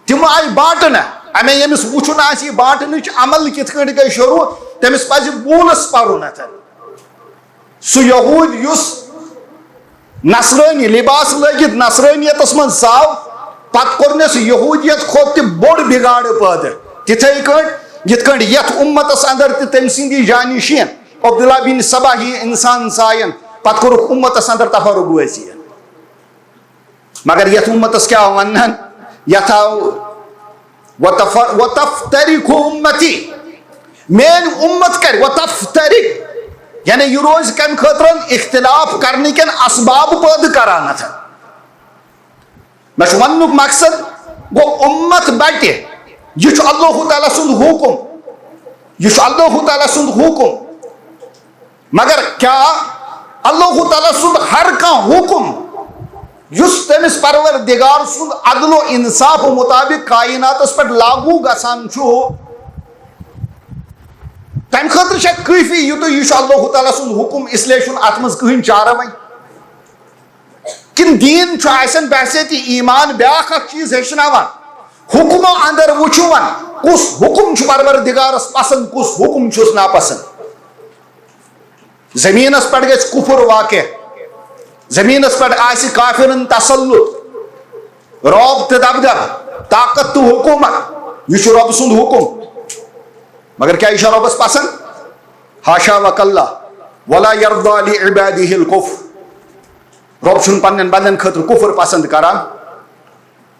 تِم آیہِ بانٹنہٕ۔ امے ییٚمِس وُچھُن آسہِ یہِ بانٹنٕچ عمل کِتھ کٲٹھۍ گٔے شروٗع، تٔمِس پزِ وولس پرُن اتھن۔ سُہ یہوٗد یُس نصرٲنی لباس لٲگِتھ نصرٲنیتس منٛز ژاو، پتہٕ کوٚرنس یہوٗدیت کھۄتہٕ تہِ بوٚڑ بگاڑٕ پٲدٕ۔ تِتھے کٲٹھۍ یِتھ کٲٹھۍ یتھ امتس اندر تہِ تٔمۍ سٕنٛدۍ جانشین عبداللہ بن سبا ہی انسان ژایَن، پتہٕ کوٚرُکھ امتس اندر تفرق وٲژین۔ مگر یتھ امتس کیٛاہ آو وننہٕ؟ یتھ آو وتف-، وتفترق امتی، میٲنۍ امت کرِ وتفترق، یعنی یہِ روزِ کمہِ خٲطرٕ؟ اختلاف کرنہٕ کٮ۪ن اسباب پٲدٕ کران۔ اتھ مےٚ چھُ وننُک مقصد گوٚو، امت بٹہِ، یہِ چھُ اللہ تعالیٰ سُنٛد حُکُم، یہِ چھُ اللہ تعالیٰ سُنٛد حُکُم۔ مگر کیا اللہ تعالیٰ سُنٛد ہر کانٛہہ حُکُم یُس تٔمِس پروردگار سُنٛد عدل و انصاف مطابق کائناتس پٮ۪ٹھ لاگو گژھان چھُ، تمہِ خٲطرٕ چھا کٲفی یُتُے یہِ چھُ اللہ تعالیٰ سُنٛد حُکُم، اس لیے چھُنہٕ اتھ منٛز کٕہٕنۍ چارٕ وۄنۍ؟ کِنہٕ دیٖن چھُ اَسٮ۪ن بحیثیت ایمان بیٛاکھ اکھ چیٖز ہیٚچھناوان؟ حُکمو اندر وٕچھِو وۄنۍ، کُس حُکُم چھُ پروردگارس پسند، کُس حُکُم چھُس ناپسند۔ زمینس پٮ۪ٹھ گژھِ کفر واقع، زمینس پٮ۪ٹھ آسہِ کافرن تسلط، رعب تہٕ دبدب، طاقت تہٕ حکومت، یہِ چھُ رۄب سُنٛد حُکُم۔ مگر کیٛاہ یہِ چھا رۄبس پسند؟ حاشا وکلا، ولا یرضی لعباده الکفر۔ رۄب چھُنہٕ پننٮ۪ن بندن خٲطرٕ کفر پسند کران،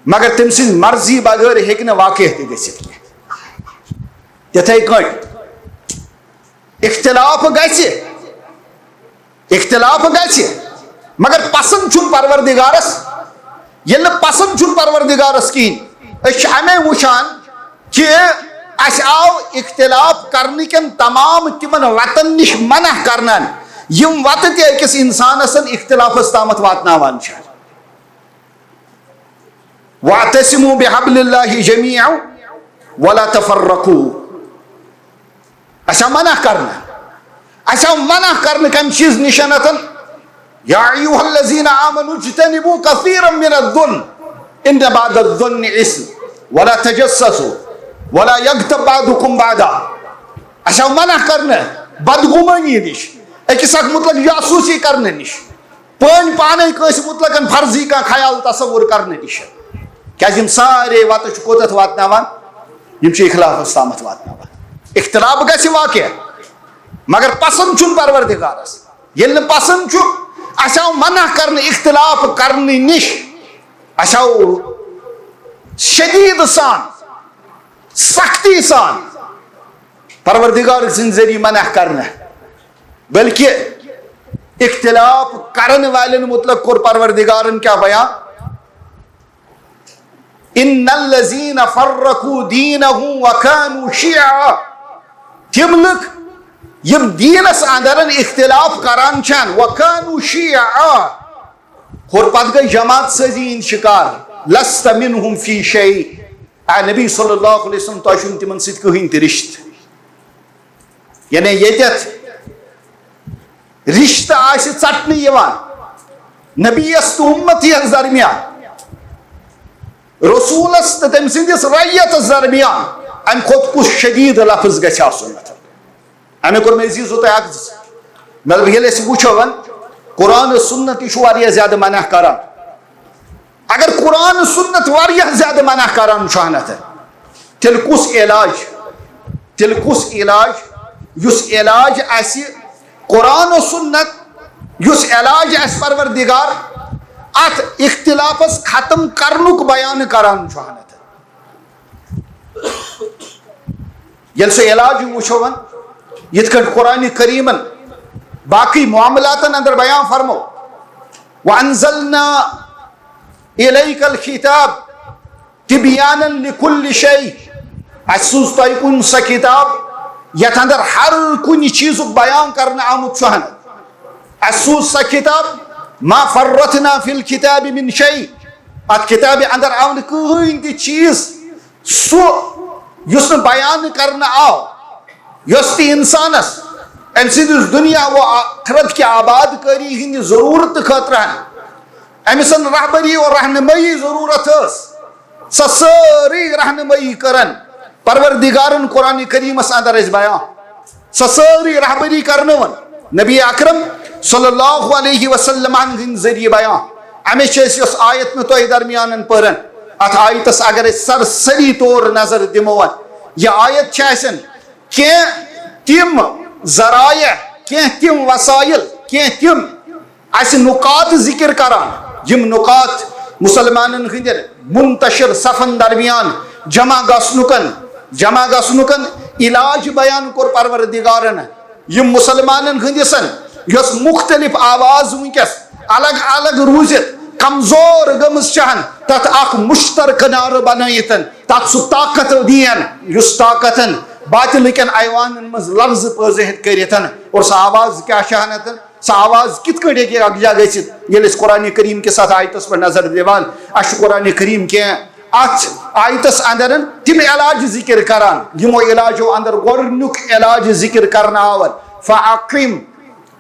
مگر تٔمۍ سٕنٛدِ مرضی بغٲر ہیٚکہِ نہٕ واقع تہِ گٔژھِتھ کینٛہہ۔ تِتھے کٲٹھۍ اختلاف گژھِ، اختلاف گژھِ، مگر پسند چھُنہٕ پروردگارس۔ ییٚلہِ نہٕ پسند چھُنہٕ پروردگارس کِہیٖنۍ، أسۍ چھِ امے وٕچھان کہِ اسہِ آو اختلاف کرنہٕ کٮ۪ن تمام تِمن وتن نِش منع کرنہٕ، یِم وتہٕ تہِ أکِس انسانس اختلافس تامتھ واتناوان چھِ۔ واعتصموا بحبل اللہ جمیعا ولا تفرقوا۔ اسہِ آو منع کرنہٕ، اسہِ آو منع کرنہٕ کمہِ چیٖز نِش؟ یا ایھا الذین آمنوا اجتنبوا کثیرا من الظن ان بعض الظن اثم۔ ولا تجسسوا ولا يغتب بعضكم بعضا۔ اَسہِ آو منع کرنہٕ بدگمٲنی نِش، أکِس اکھ مُتعلق جاسوٗسی کرنہٕ نِش، پٲنۍ پانے کٲنٛسہِ مُتعلقن فرضی کانٛہہ خیال تصور کرنہٕ نِش۔ کیازِ یِم سارے وتہٕ چھِ کوٚتتھ واتناوان؟ یِم چھِ اختلافس تامتھ واتناوان۔ اختلاف گژھِ واقع، مگر پسند چھُنہٕ پروردگارس۔ ییٚلہِ نہٕ پسند چھُ، اَسہِ آو منع کرنہٕ اختلاف کرنہٕ نِش، اَسہِ آو شدیٖد سان، سختی سان پروردگار سٕنٛدِ ذٔریعہٕ منع کرنہٕ، بلکہِ اختلاف کرن والٮ۪ن مُتعلق کوٚر پروردگارن کیٛاہ بیان؟ ان الذین فرقوا دینہم وکانوا شیعا۔ تِم لُکھ یِم دیٖنس اندرن اختلاف کران چھن، وکانوا شیعا، اور پتہٕ گٔے جماعت سٲزی ہٕنٛدۍ شکار، لست منہم فی شیء۔ اے نبی صلی اللہ علیہ وسلم، تۄہہِ چھُنہٕ تِمن سۭتۍ کٕہٕنۍ تہِ رشتہٕ۔ یعنی ییٚتٮ۪تھ رشتہٕ آسہِ ژٹنہٕ یِوان نبیَس تہٕ اُمتی یَس درمیان، رسولس تہٕ تٔمۍ سٕنٛدِس رعیتس درمیان، اَمہِ کھۄتہٕ کُس شدیٖد لفظ گژھِ آسُن؟ اَمہِ کوٚر مےٚ عزیٖزو تۄہہِ اکھ زٕ۔ مطلب، ییٚلہِ أسۍ وٕچھو وۄنۍ، قرآن و سنت یہِ چھُ واریاہ زیادٕ منع کران۔ اگر قرآن و سنت واریاہ زیادٕ منع کران چھُ اَنتھ، تیٚلہِ کُس علاج؟ تیٚلہِ کُس علاج؟ یُس علاج اَسہِ قرآن و سنت، یُس علاج اَسہِ پروردگار اَتھ اختلافس ختم کرنُک بیان کران چھُ اَنتھ۔ ییٚلہِ سُہ علاج وٕچھو وۄنۍ، یِتھ کٲٹھۍ قرآن کریٖمن باقٕے معاملاتن اندر بیان فرمو، وَأَنزَلْنَا إِلَيْكَ الْكِتَابَ تِبْيَانًا لِكُلِّ شَيْءٍ۔ اَسہِ سوٗز تۄہہِ کُن سۄ کِتاب یَتھ اندر ہر کُنہِ چیٖزُک بیان کرنہٕ آمُت چھُ ہن۔ اَسہِ سوٗز سۄ کِتاب، مَا فَرَّطْنَا فِي الْكِتَابِ مِنْ شَيْءٍ۔ اَتھ کِتابہِ اندر آو نہٕ کٕہٕنۍ تہِ چیٖز سُہ یُس نہٕ بیان کرنہٕ آو، یۄس تہِ انسانس أمۍ سٕنٛدِس دُنیا و آخرت کہِ آباد کٲری ہٕنٛدِ ضروٗرتہٕ خٲطرٕ ہن، أمِس رہبری و رہنمٲیی ضروٗرت ٲس، سۄ سٲرٕے رہنمٲیی کٔرن پروردگارن قرآن کریٖمس اندر اَسہِ بیان۔ سۄ سٲرٕے رہبری کرنٲون نبی اکرم صلی اللہ علیہ وسلم ہٕنٛدۍ ذٔریعہٕ بیان۔ اَمے چھِ أسۍ یۄس آیت مےٚ تۄہہِ درمیانن پٔرن، اَتھ آیتس اگر أسۍ سرسری طور نظر دِمو، یہِ آیت چھِ اَسٮ۪ن کینٛہہ تِم ذرایع، کینٛہہ تِم وسائل، کینٛہہ تِم اَسہِ نُکات ذِکِر کران، یِم نُکات مُسلمانن ہٕنٛدٮ۪ن منتشر صفن درمیان جمع گژھنُکن، جمع گژھنُکن علاج بیان کوٚر پروردگارن۔ یِم مُسلمانن ہٕنٛدِسن یۄس مُختٔلِف آواز وٕنکیٚس الگ الگ روٗزِتھ کمزور گٔمٕژ چھہن، تتھ اکھ مُشترکہٕ نعرٕ بنٲیِتھ تتھ سُہ طاقت دِین، یُس طاقتن باطلہٕ کٮ۪ن ایوانن منٛز لفظ پٲزِتھ کٔرِتھ۔ اور سۄ آواز کیٛاہ چھہن؟ سۄ آواز کِتھ کٲٹھۍ ہیٚکہِ یکجا گٔژھِتھ؟ ییٚلہِ أسۍ قرآن کریٖم کِس اَتھ آیتس پٮ۪ٹھ نظر دِوان، اَسہِ چھُ قرآن کریٖم کینٛہہ اَتھ آیتس اندر تِم علاج ذِکِر کران، یِمو علاجو اندر گۄڈٕنیُک علاج ذِکِر کرنہٕ آو، فَأَقِمْ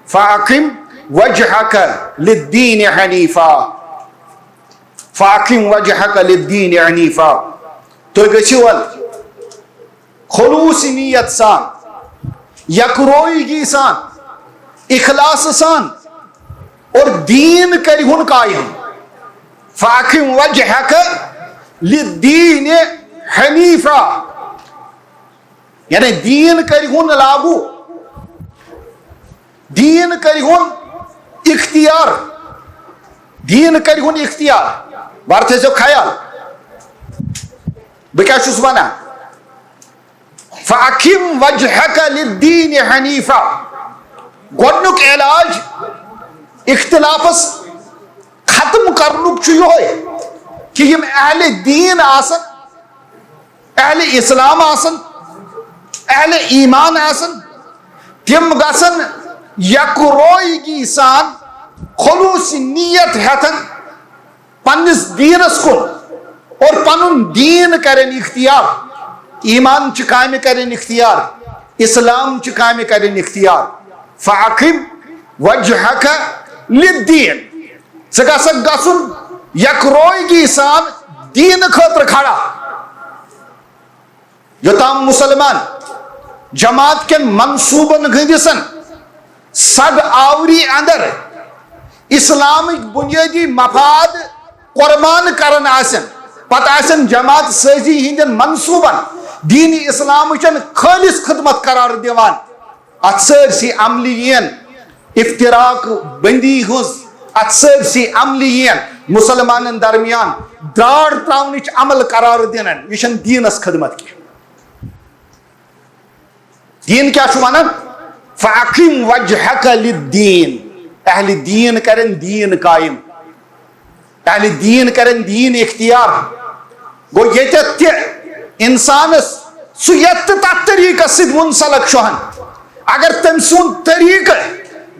فَأَقِمْ وَجْهَكَ لِلدِّينِ حَنِيفًا۔ فَأَقِمْ وَجْهَكَ لِلدِّينِ حَنِيفًا۔ تُہۍ گٔژھِو وۄنۍ خلوص نیت سان، یکرویگی سان، اخلاص سان اور دین کرِہُن قائم۔ فاقم وجہک للدین حنیفا، یعنی دین کرِہُن لاگو، دین کرِہُن اختیار، دین کرِہُن اختیار۔ بار تھٲیزیو خیال، بہٕ کیٛاہ چھُس وَنان؟ فاقم وجہک للدین حنیفا۔ گۄڈنیُک علاج اختلافس ختم کرنُک چھُ یِہوٚے کہِ یِم اہل دین آسن، اہل اسلام آسن، اہل ایمان آسن، تِم گژھن یکرویگی سان خلوص نیت ہیتھن پننِس دیٖنس کُن اور پنُن دیٖن کرن اختیار، ایمان چہِ کامہِ کرن اختیار، اسلام چہِ کامہِ کرن اختیار۔ فاقم وجہک للدین، ژٕ گژھکھ گژھُن یکرویگی سان دیٖنہٕ خٲطرٕ کھڑا۔ یوٚتام مسلمان جماعت کٮ۪ن منصوٗبن ہٕنٛدِس صد آوری اندر اسلامٕکۍ بنیٲدی مفاد قربان کران آسن، پتہٕ آسن جماعت سٲزی ہٕنٛدٮ۪ن منصوٗبن دین اسلامٕچن خٲلص خدمت قرار دِوان۔ اتھ سٲرسٕے عملہِ یِین افتراق بندی ہٕنٛز، اتھ سٲرسٕے عملہِ یِین مسلمانن درمیان دراڑ تراونٕچ عمل قرار دِنن۔ یہِ چھنہٕ دینس خدمت کینٛہہ۔ دین کیٛاہ چھُ ونان؟ فَأَقِمْ وَجْهَكَ لِلدِّينِ۔ اہل دین کرن دین قائم۔ اہل دین کرن دین اختیار۔ گوٚو، ییٚتٮ۪تھ تہِ انسانس سُہ یتھ تہٕ تتھ طریقس سۭتۍ منسلک چھُ ہن، اگر تٔمۍ سُنٛد طریقہٕ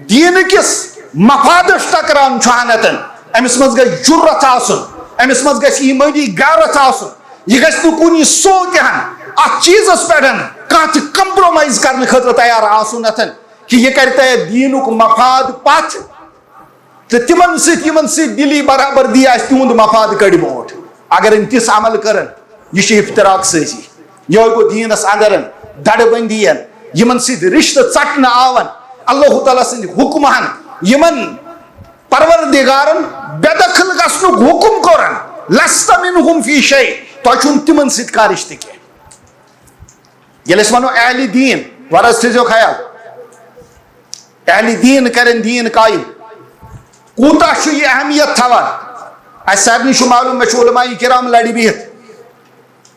دین کِس مفادس ٹکران چھُ ہن اتن، أمِس منٛز گژھِ جرت آسُن، أمِس منٛز گژھِ ایمٲنی غیرت آسُن۔ یہِ گژھِ نہٕ کُنہِ سو تہِ ہن اتھ چیٖزس پٮ۪ٹھ کانٛہہ تہِ compromise کرنہٕ خٲطرٕ تیار آسُن اتن، کہِ یہِ کرِ تۄہہِ دینُک مفاد پتھ۔ تہٕ تِمن سۭتۍ، یِمن سۭتۍ دِلی برابردی آسہِ، تِہُنٛد مفاد کڑِ برونٛٹھ۔ اگر أمۍ تِژھ عمل کٔرٕن، یہِ چھِ افتراق سٲزی۔ یِہوٚے گوٚو دیٖنس اندر دڑبندی ین، یِمن سۭتۍ رشتہٕ ژٹنہٕ آون۔ اللہ تعالیٰ سٕنٛدِ حکمہٕ ہن یِمن پروردگارن بے دخل گژھنُک حکم کوٚرن، "لست منهم فی شیء"، تۄہہِ چھُنہٕ تِمن سۭتۍ کانٛہہ رشتہٕ کینٛہہ۔ ییٚلہِ أسۍ وَنو اہلِ دیٖن، غرض تھٲیزیو خیال، اہلِ دیٖن کَرن دیٖن قٲیِم۔ کوٗتاہ چھُ یہِ اہمیت تھاوان؟ اَسہِ سارنٕے چھُ معلوٗم، مےٚ چھُ علماء کرام لَرِ بِہِتھ۔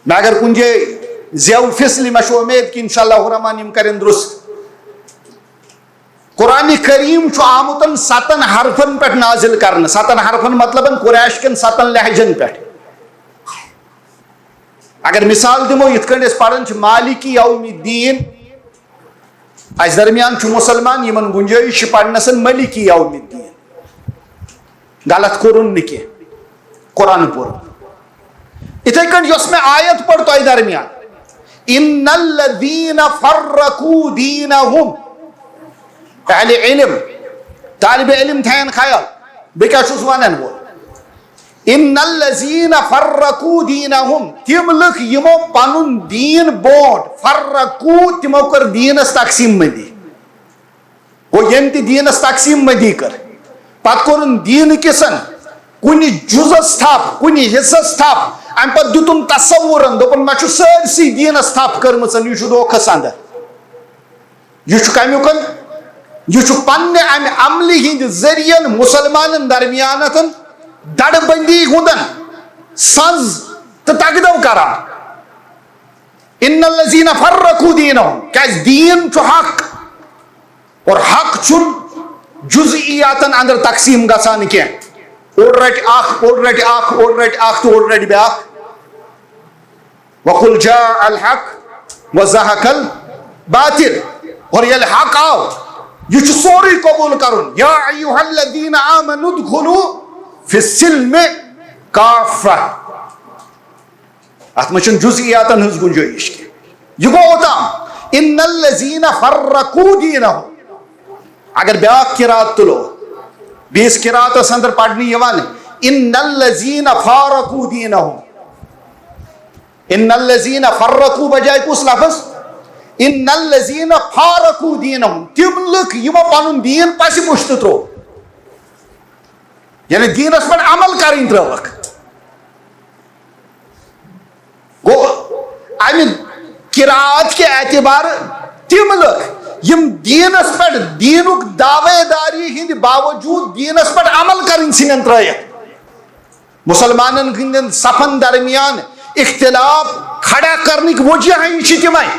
مےٚ اگر کُنہِ جایہِ زیو فِصلہِ، مےٚ چھُ اُمید کہِ انشاءاللہ الرحمن یِم کَرن درُست۔ قرآن کریم چھُ آمُت ستن حرفن پٮ۪ٹھ نازل کرنہٕ۔ ستن حرفن مطلب قریش کٮ۪ن ستن لہجن پٮ۪ٹھ۔ اگر مثال دِمو، یِتھ کٔنۍ أسۍ پران چھِ مالک یوم الدین، اَسہِ درمیان چھُ مُسلمان، یِمن گُنجٲیِش چھِ پرنس ملک یوم الدین۔ غلط کوٚرُن نہٕ کینٛہہ، قرآن پوٚر۔ یِتھے کٔنۍ یۄس مےٚ آیت پٔر تۄہہِ درمیان، "ان الذین فرقوا دینہم"، اہل علم، طالب علم تھاین خیال، بہٕ کیٛاہ چھُس ونان وول۔ "ان الذین فرقوا دینہم"، تِم لُکھ یِمو پنُن دیٖن بونٛٹ، فرقوا، تِمو کٔر دیٖنس تقسیٖم بندی۔ گوٚو، ییٚمۍ تہِ دیٖنس تقسیٖم بندی کٔر، پتہٕ کوٚرُن دیٖنہٕ کِسن کُنہِ جُزس تھپھ، کُنہِ حصس تھپھ، امہِ پتہٕ دیُتُن تصورن، دوٚپُن، "مےٚ چھُ سٲرسٕے دیٖنس تھپھ کٔرمٕژ، یہِ چھُ دھوکھس اندر۔" یہِ چھُ کمیُکن؟ یہِ چھُ پننہِ امہِ عملہِ ہٕنٛدِ ذٔریعن مُسلمانن درمیانتن دڑبندی ہُنٛدن سنز تہٕ تگدو کران۔ ان الذین فرقوا دینہم، کیازِ دیٖن چھُ حق، اور حق چھُنہٕ جزئیاتن اندر تقسیٖم گژھان کینٛہہ۔ اوٚڑ رٹہِ اکھ، اوٚڑ رٹہِ اکھ، اوٚڑ رٹہِ اکھ تہٕ اوٚڑ رٹہِ بیٛاکھ۔ وقل جاء الحق وزهق الباطل۔ اور ییٚلہِ حق آو، یہِ چھُ سورُے قبول کرُن۔ یا ایھا الذین آمنوا ادخلوا فی السلم کافہ۔ اتھ منٛز چھُنہٕ جزئیاتن ہٕنٛز گُنجٲیِش کینٛہہ۔ یہِ گوٚو اوٚتام، ان الذین فرقوا دینہم۔ اگر بیٛاکھ قرات تُلو، بیٚیِس قراتس اندر پرنہٕ یِوان، ان الذین فارقوا دینہم۔ ان الذین فرقوا بجائے کُس لفظ؟ ان الذین فارقوا دینہم۔ تِم لُکھ یِمو پنُن دیٖن پسِ پُشتہٕ ترٛوو، یعنی دیٖنس پٮ۪ٹھ عمل کرٕنۍ ترٲوکھ۔ گوٚو، امہِ قرات کہِ اعتبار تِم لُکھ یِم دیٖنس پٮ۪ٹھ، دیٖنُک دعوے داری ہٕنٛدِ باوجوٗد دیٖنس پٮ۪ٹھ عمل کرٕنۍ ژھٕنن ترٲیِتھ۔ مُسلمانن ہٕنٛدٮ۪ن صفن درمیان اختلاف کھڑا کرنٕکۍ وجہ ہی چھِ تِمے۔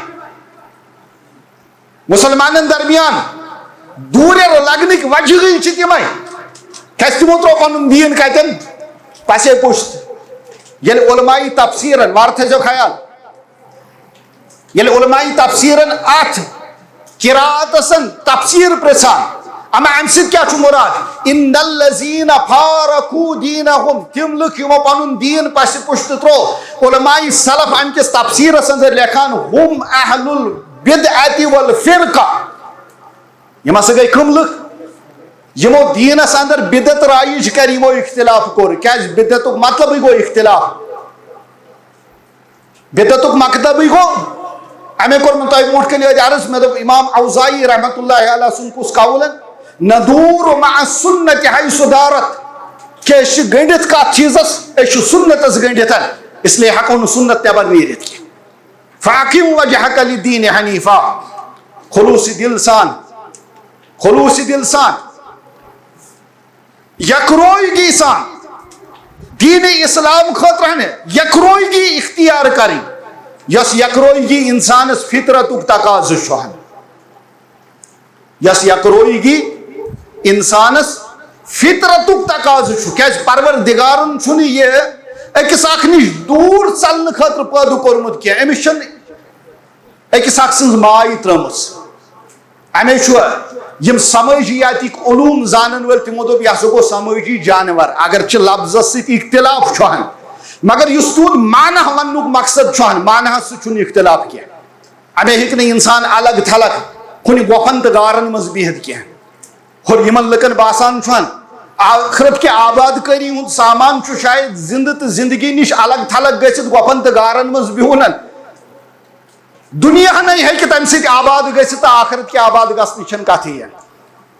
مُسلمانن درمیان دوٗرٮ۪ر لگنٕکۍ وجہ ہی چھِ تِمے۔ کیازِ تِمو ترٛوو پنُن دیٖن کتٮ۪ن؟ پسے پُشت۔ ییٚلہِ علماء تفسیرن، وارٕ تھٲیزیو خیال، ییٚلہِ علماء تفسیرن اتھ قراتسن تفسیر پرژھان، اما امہِ سۭتۍ کیٛاہ چھُ مراد؟ ان الذین فارقوا دینہم، تِم لُکھ یِمو پنُن دیٖن پسہِ پُشتہٕ ترٛوو۔ علماء سلف امہِ کِس تفسیرس اندر لیکھان، ہم اہل البدعۃ والفرقہ۔ یِم ہسا گٔے کٕم لُکھ؟ یِمو دیٖنس اندر بدعت رایج کرِ، یِمو اختلاف کوٚر۔ کیازِ؟ بدعتُک مطلبٕے گوٚو اختلاف۔ بدعتُک مقدبٕے گوٚو امے کوٚرمُت تۄہہِ برونٛٹھ کنہِ ییٚتہِ عرض، مےٚ دوٚپ امام اوزاعی رحمتہ اللہ علیہ سُنٛد کُس قول، ندور مع السنة حیث دارت، کہِ أسۍ چھِ گٔنڈِتھ کتھ چیٖزس، أسۍ چھِ سُنتس گٔنڈِتھ، اس لیے ہٮ۪کو نہٕ سُنت نٮ۪بر نیٖرِتھ کینٛہہ۔ فاقم وجہک للدین حنیفا، خلوص دل سان، خلوص دل سان، یکرویگی سان دین اسلام خٲطرٕ ہن یکرویگی اختیار کرٕنۍ، یۄس یکرویگی انسانس فطرتُک تقاضہٕ چھُ ہن، یۄس یکرویگی انسانس فطرتُک تقاضہٕ چھُ، کیازِ پروردگارن چھُنہٕ یہِ أکِس اکھ نِش دوٗر ژلنہٕ خٲطرٕ پٲدٕ کوٚرمُت کینٛہہ، أمِس چھنہٕ أکِس اکھ سٕنٛز ماے ترٲمٕژ۔ اَمے چھُ یِم سمٲجیاتٕکۍ علوم زانن وٲلۍ، تِمو دوٚپ، یہِ ہسا گوٚو سمٲجی جانور، اگرچہِ لفظس سۭتۍ اختلاف چھُ ہن، مگر یُس تُہُنٛد معنہ وننُک مقصد چھُ ہن، معنہس سۭتۍ چھُنہٕ اختلاف کینٛہہ۔ اَمے ہیٚکہِ نہٕ انسان الگ تھلگ کُنہِ گۄپھن تہٕ غارن منٛز بِہِتھ کینٛہہ۔ ہُر یِمن لُکن باسان چھُ ہن، آخرت کہِ آباد کٲری ہُنٛد سامان چھُ شاید زندٕ تہٕ زندگی نِش الگ تھلگ گٔژھِتھ گۄپھن تہٕ غارن منٛز بِہُن۔ دُنیا نے ہیٚکہِ تَمہِ سۭتۍ آباد گٔژھِتھ تہٕ آخرت کہِ آباد گژھنٕچ چھَنہٕ کَتھٕے۔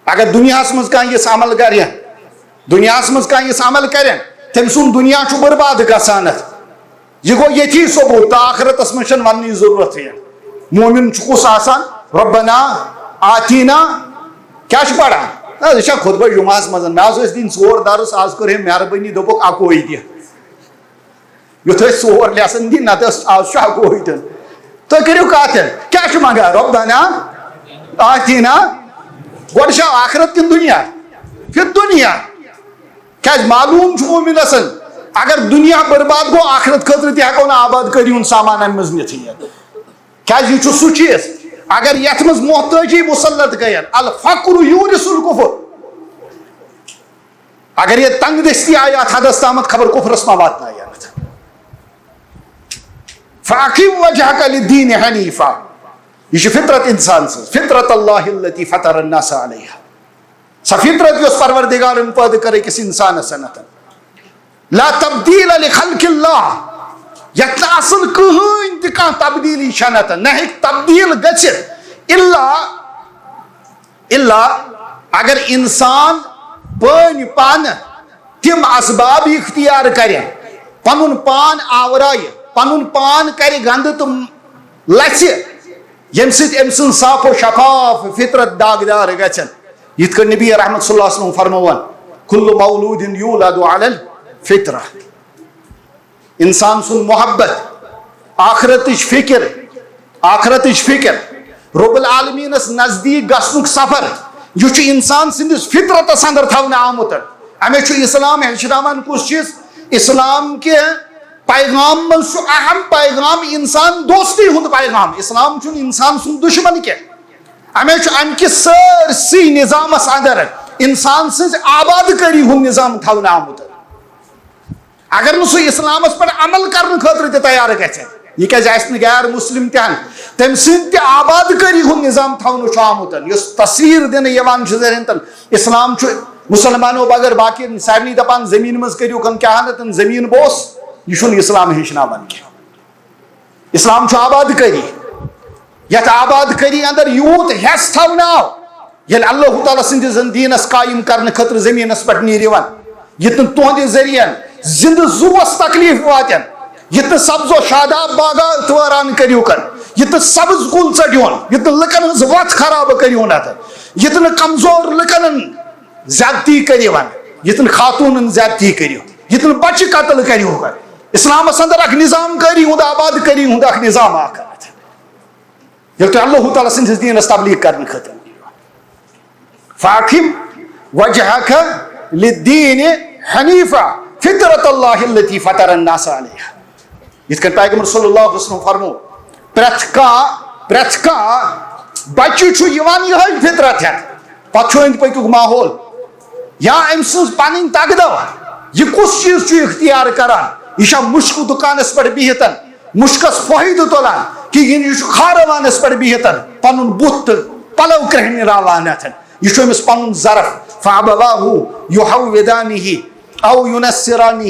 اگر دُنیاہَس منٛز کانٛہہ یِژھ عمل کَرِ، دُنیاہَس منٛز کانٛہہ یِژھ عمل کَرِ، تٔمۍ سُنٛد دُنیا چھُ برباد گژھان۔ یہِ گوٚو ییٚتھی ثوبوٗت، تہٕ آخرتَس منٛز چھَنہٕ وَننٕچ ضروٗرتھٕے۔ مومِن چھُ کُس آسان؟ ربنا آتینا، کیٛاہ چھُ پَران؟ نہ، یہِ چھا خطبہ جمعہَس منٛز؟ مےٚ حظ ٲسۍ دِنۍ ژور درس، آز کٔر أمۍ مہربٲنی، دوٚپُکھ اَکوے دِ۔ یُتھ ٲسۍ ژور lesson دِنۍ، نتہٕ ٲس آز چھُ اکوے دیُن۔ تُہۍ کٔرِو کتھ، کیٛاہ چھُ منگان؟ ربنا آتینا۔ گۄڈٕ چھا آخرت کِنہٕ دُنیا؟ پھر دُنیا۔ کیٛازِ معلوم چھُ مومنس، اگر دُنیا برباد گوٚو، آخرت خٲطرٕ تہِ ہٮ۪کو نہٕ آباد کٲری ہُنٛد سامان امہِ منٛز نِتھٕے۔ کیٛازِ یہِ چھُ سُہ چیٖز، اگر یتھ منٛز محتٲجی مسلط گٔیَن، الفقر یورث الکفر۔ اگر یہِ تنگ دستی آیہِ اتھ حدس تامتھ، خبر کفرس ما واتنایہِ اتھ۔ فاقم وجہک للدین حنیفا۔ یہِ چھِ فطرت انسان سٕنٛز، فطرت اللہ التی فطر الناس علیہا۔ سۄ فطرت یۄس پروردگارن پٲدٕ کٔر أکِس انسانس سنتن۔ لا تبدیل لخلق اللہ۔ یتھ نہٕ اصل کٕہٕنۍ تہِ کانٛہہ تبدیلی چھنہٕ اتھ، نہ ہیٚکہِ تبدیل گٔژھِتھ۔ الا الا اگر انسان پٲنۍ پانہٕ تِم اسباب اختیار کرِ، پنُن پان آورایہِ، پنُن پان کرِ گندٕ تہٕ لژھِ، ییٚمہِ سۭتۍ أمۍ سٕنٛز صاف و شفاف فطرت داغدار گژھن۔ یِتھ کٔنۍ نبی رحمت صلی اللہ علیہ وسلم فرمووان، کل مولود یولد علی الفطرہ۔ انسان سُنٛد محبت، آخرتٕچ فکر، آخرتٕچ فکر، رب العالمینس نزدیک گژھنُک سفر، یہِ چھُ انسان سٕنٛدِس فطرتس اندر تھاونہٕ آمُت۔ امے چھُ اسلام ہیٚچھناوان کُس چیٖز؟ اسلام کہِ پیغام منٛز چھُ اہم پیغام انسان دوستی ہُنٛد پیغام۔ اسلام چھُنہٕ انسان سُنٛد دشمن کینٛہہ۔ امے چھُ امہِ کِس سٲرسٕے نظامس اندر انسان سٕنٛز آباد کٲری ہُنٛد نظام تھاونہٕ آمُت۔ اگر نہٕ سُہ اسلامس پٮ۪ٹھ عمل کرنہٕ خٲطرٕ تہِ تیار گژھِ، یہِ کیازِ آسہِ نہٕ غیر مسلم تہِ ہن، تٔمۍ سٕنٛدِ تہِ آباد کٲری ہُنٛد نظام تھاونہٕ چھُ آمُت۔ یُس تصویر دِنہٕ یِوان چھُ زرہن تن، اسلام چھُ مسلمانو بغٲر باقین سارنٕے دپان، زٔمیٖن منٛز کٔرِو کٲم، کیٛاہ ہن تن زٔمیٖن بوس، یہِ چھُنہٕ اسلام ہیٚچھناوان کینٛہہ۔ اسلام چھُ آباد کٲری۔ یتھ آباد کٲری اندر یوٗت حصہٕ تھاونہٕ آو، ییٚلہِ اللہ تعالیٰ سٕنٛدِ زن دیٖنس قٲیِم کرنہٕ خٲطرٕ زٔمیٖنس پٮ۪ٹھ نیٖرِو، یُتھ نہٕ تُہنٛدِ ذٔریعن زِندٕ زُوس تکلیف واتن، یُتھ نہٕ سبز و شاداب باغات وٲران کٔرِو کن، یُتھ نہٕ سبز کُل ژٔٹِوُن، یُتھ نہٕ لُکن ہٕنٛز وتھ خراب کٔرِوُن اتھ، یُتھ نہٕ کمزور لُکن زیادتی کٔرِو، یُتھ نہٕ خاتوٗنن زیادتی کٔرِو، یُتھ نہٕ بچہِ قتل کٔرِو۔ اسلامس اندر اکھ نظام کٲری ہُنٛد، آباد کٲری ہُنٛد اکھ نظام اکھ۔ ییٚلہِ تُہۍ اللہ تعالیٰ سٕنٛدِس دیٖنس تبلیغ کرنہٕ خٲطرٕ، فاقم وجہک للدین حنیفا فطرت اللہ التی فطر الناس علیہا۔ یِتھ کٔنۍ پیغمبر صلی اللہ علیہ وسلم فرمو، پرٛٮ۪تھ کانٛہہ، پرٛٮ۪تھ کانٛہہ بچہِ چھُ یِوان یِہوٚے فطرت ہٮ۪تھ۔ پتہٕ چھُ أنٛدۍ پٔکیُک ماحول یا أمۍ سٕنٛز پنٕنۍ تگدو، یہِ کُس چیٖز چھُ اختیار کران؟ یہِ چھا مُشکہٕ دُکانس پٮ۪ٹھ بِہِتھ مُشکس فٲیدٕ تُلان، کِنہٕ یہِ چھُ خاروانس پٮ۪ٹھ بِہِتھ پنُن بُتھ تہٕ پلو کرٛہنراوان اتھن؟ یہِ چھُ أمِس پنُن ظرف۔ فابواہ یحودانہ او ینصرانہ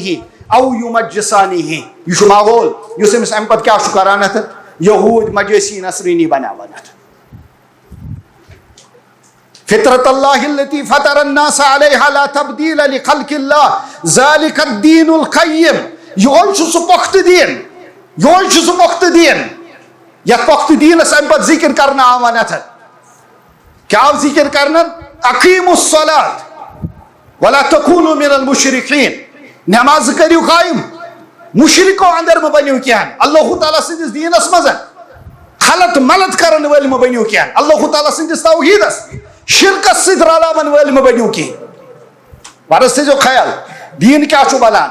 او یمجسانہ۔ یہِ چھُ ماحول یُس أمِس امہِ پتہٕ کیٛاہ چھُ کران اتھن؟ یہود، مجوسی، نصرانی بناوان اتھ۔ فطرت اللہ التی فطر الناس علیہا لا تبدیل لخلق اللہ، ذالک الدین القیم۔ یہوے چھُ سُہ پۄختہٕ دیٖن، یہوے چھُ سُہ پۄختہٕ دیٖن یتھ پۄختہٕ دیٖنس امہِ پتہٕ ذکر کرنہٕ آو ونتھ۔ کیٛاہ آو ذکر کرنہٕ؟ اقیموا الصلاۃ ولا تکونوا من المشرکین۔ نماز کٔرِو قائم، مشرکو اندر مہ بٔنِو کینٛہہ۔ اللہ تعالیٰ سٕنٛدِس دیٖنس منٛز خلط ملط کرن وٲلۍ مہ بٔنِو کینٛہہ۔ اللہ تعالیٰ سٕنٛدِس توحیٖدس شرکس سۭتۍ رلاون وٲلۍ مہ بٔنِو کینٛہہ۔ ورس تھٲیزیو خیال، دیٖن کیٛاہ چھُ بنان؟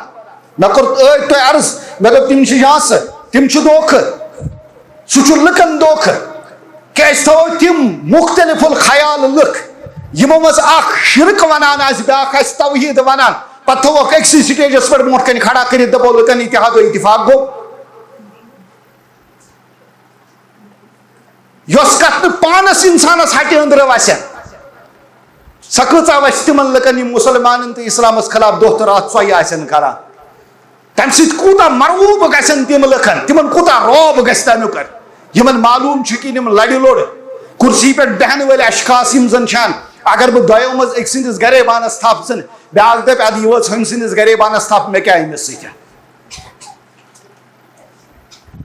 مےٚ کوٚر ٲدۍ تۄہہِ عرض، مےٚ دوٚپ تِم چھِ جانسہٕ، تِم چھِ دھوکہٕ۔ سُہ چھُ لُکن دھوکہٕ۔ کیٛازِ تھاوو تِم مختلف الخیال لُکھ، یِمو منٛز اکھ شرک ونان آسہِ، بیٛاکھ آسہِ توحیٖد ونان، پتہٕ تھاووکھ أکسٕے سٹیجس پٮ۪ٹھ برونٛٹھ کنہِ کھڑا کٔرِتھ، دپو لُکن اتحاد و اتفاق گوٚو۔ یۄس کتھ نہٕ پانس انسانس ہٹہِ أنٛدرٕ وسہِ، سۄ کۭژاہ وسہِ تِمن لُکن یِم مسلمانن تہٕ اسلامس خلاف دۄہ تہٕ راتھ ژۄیہِ آسن کران؟ تمہِ سۭتۍ کوٗتاہ مرعوب گژھن تِم لُکن، تِمن کوٗتاہ رعب گژھِ تمیُک؟ یِمن معلوم چھُ کہِ یِم لڑِ لوٚڑ کرسی پٮ۪ٹھ بیہن وٲلۍ اشخاص یِم زن چھِ ہن، اگر بہٕ دۄیو منٛز أکۍ سٕنٛدِس گریبانس تھپھ ژھٕنہٕ، بیٛاکھ دپہِ، ادٕ یہِ وٲژ ہُمۍ سٕنٛدِس گریبانس تھپھ، مےٚ کیٛاہ أمِس سۭتۍ؟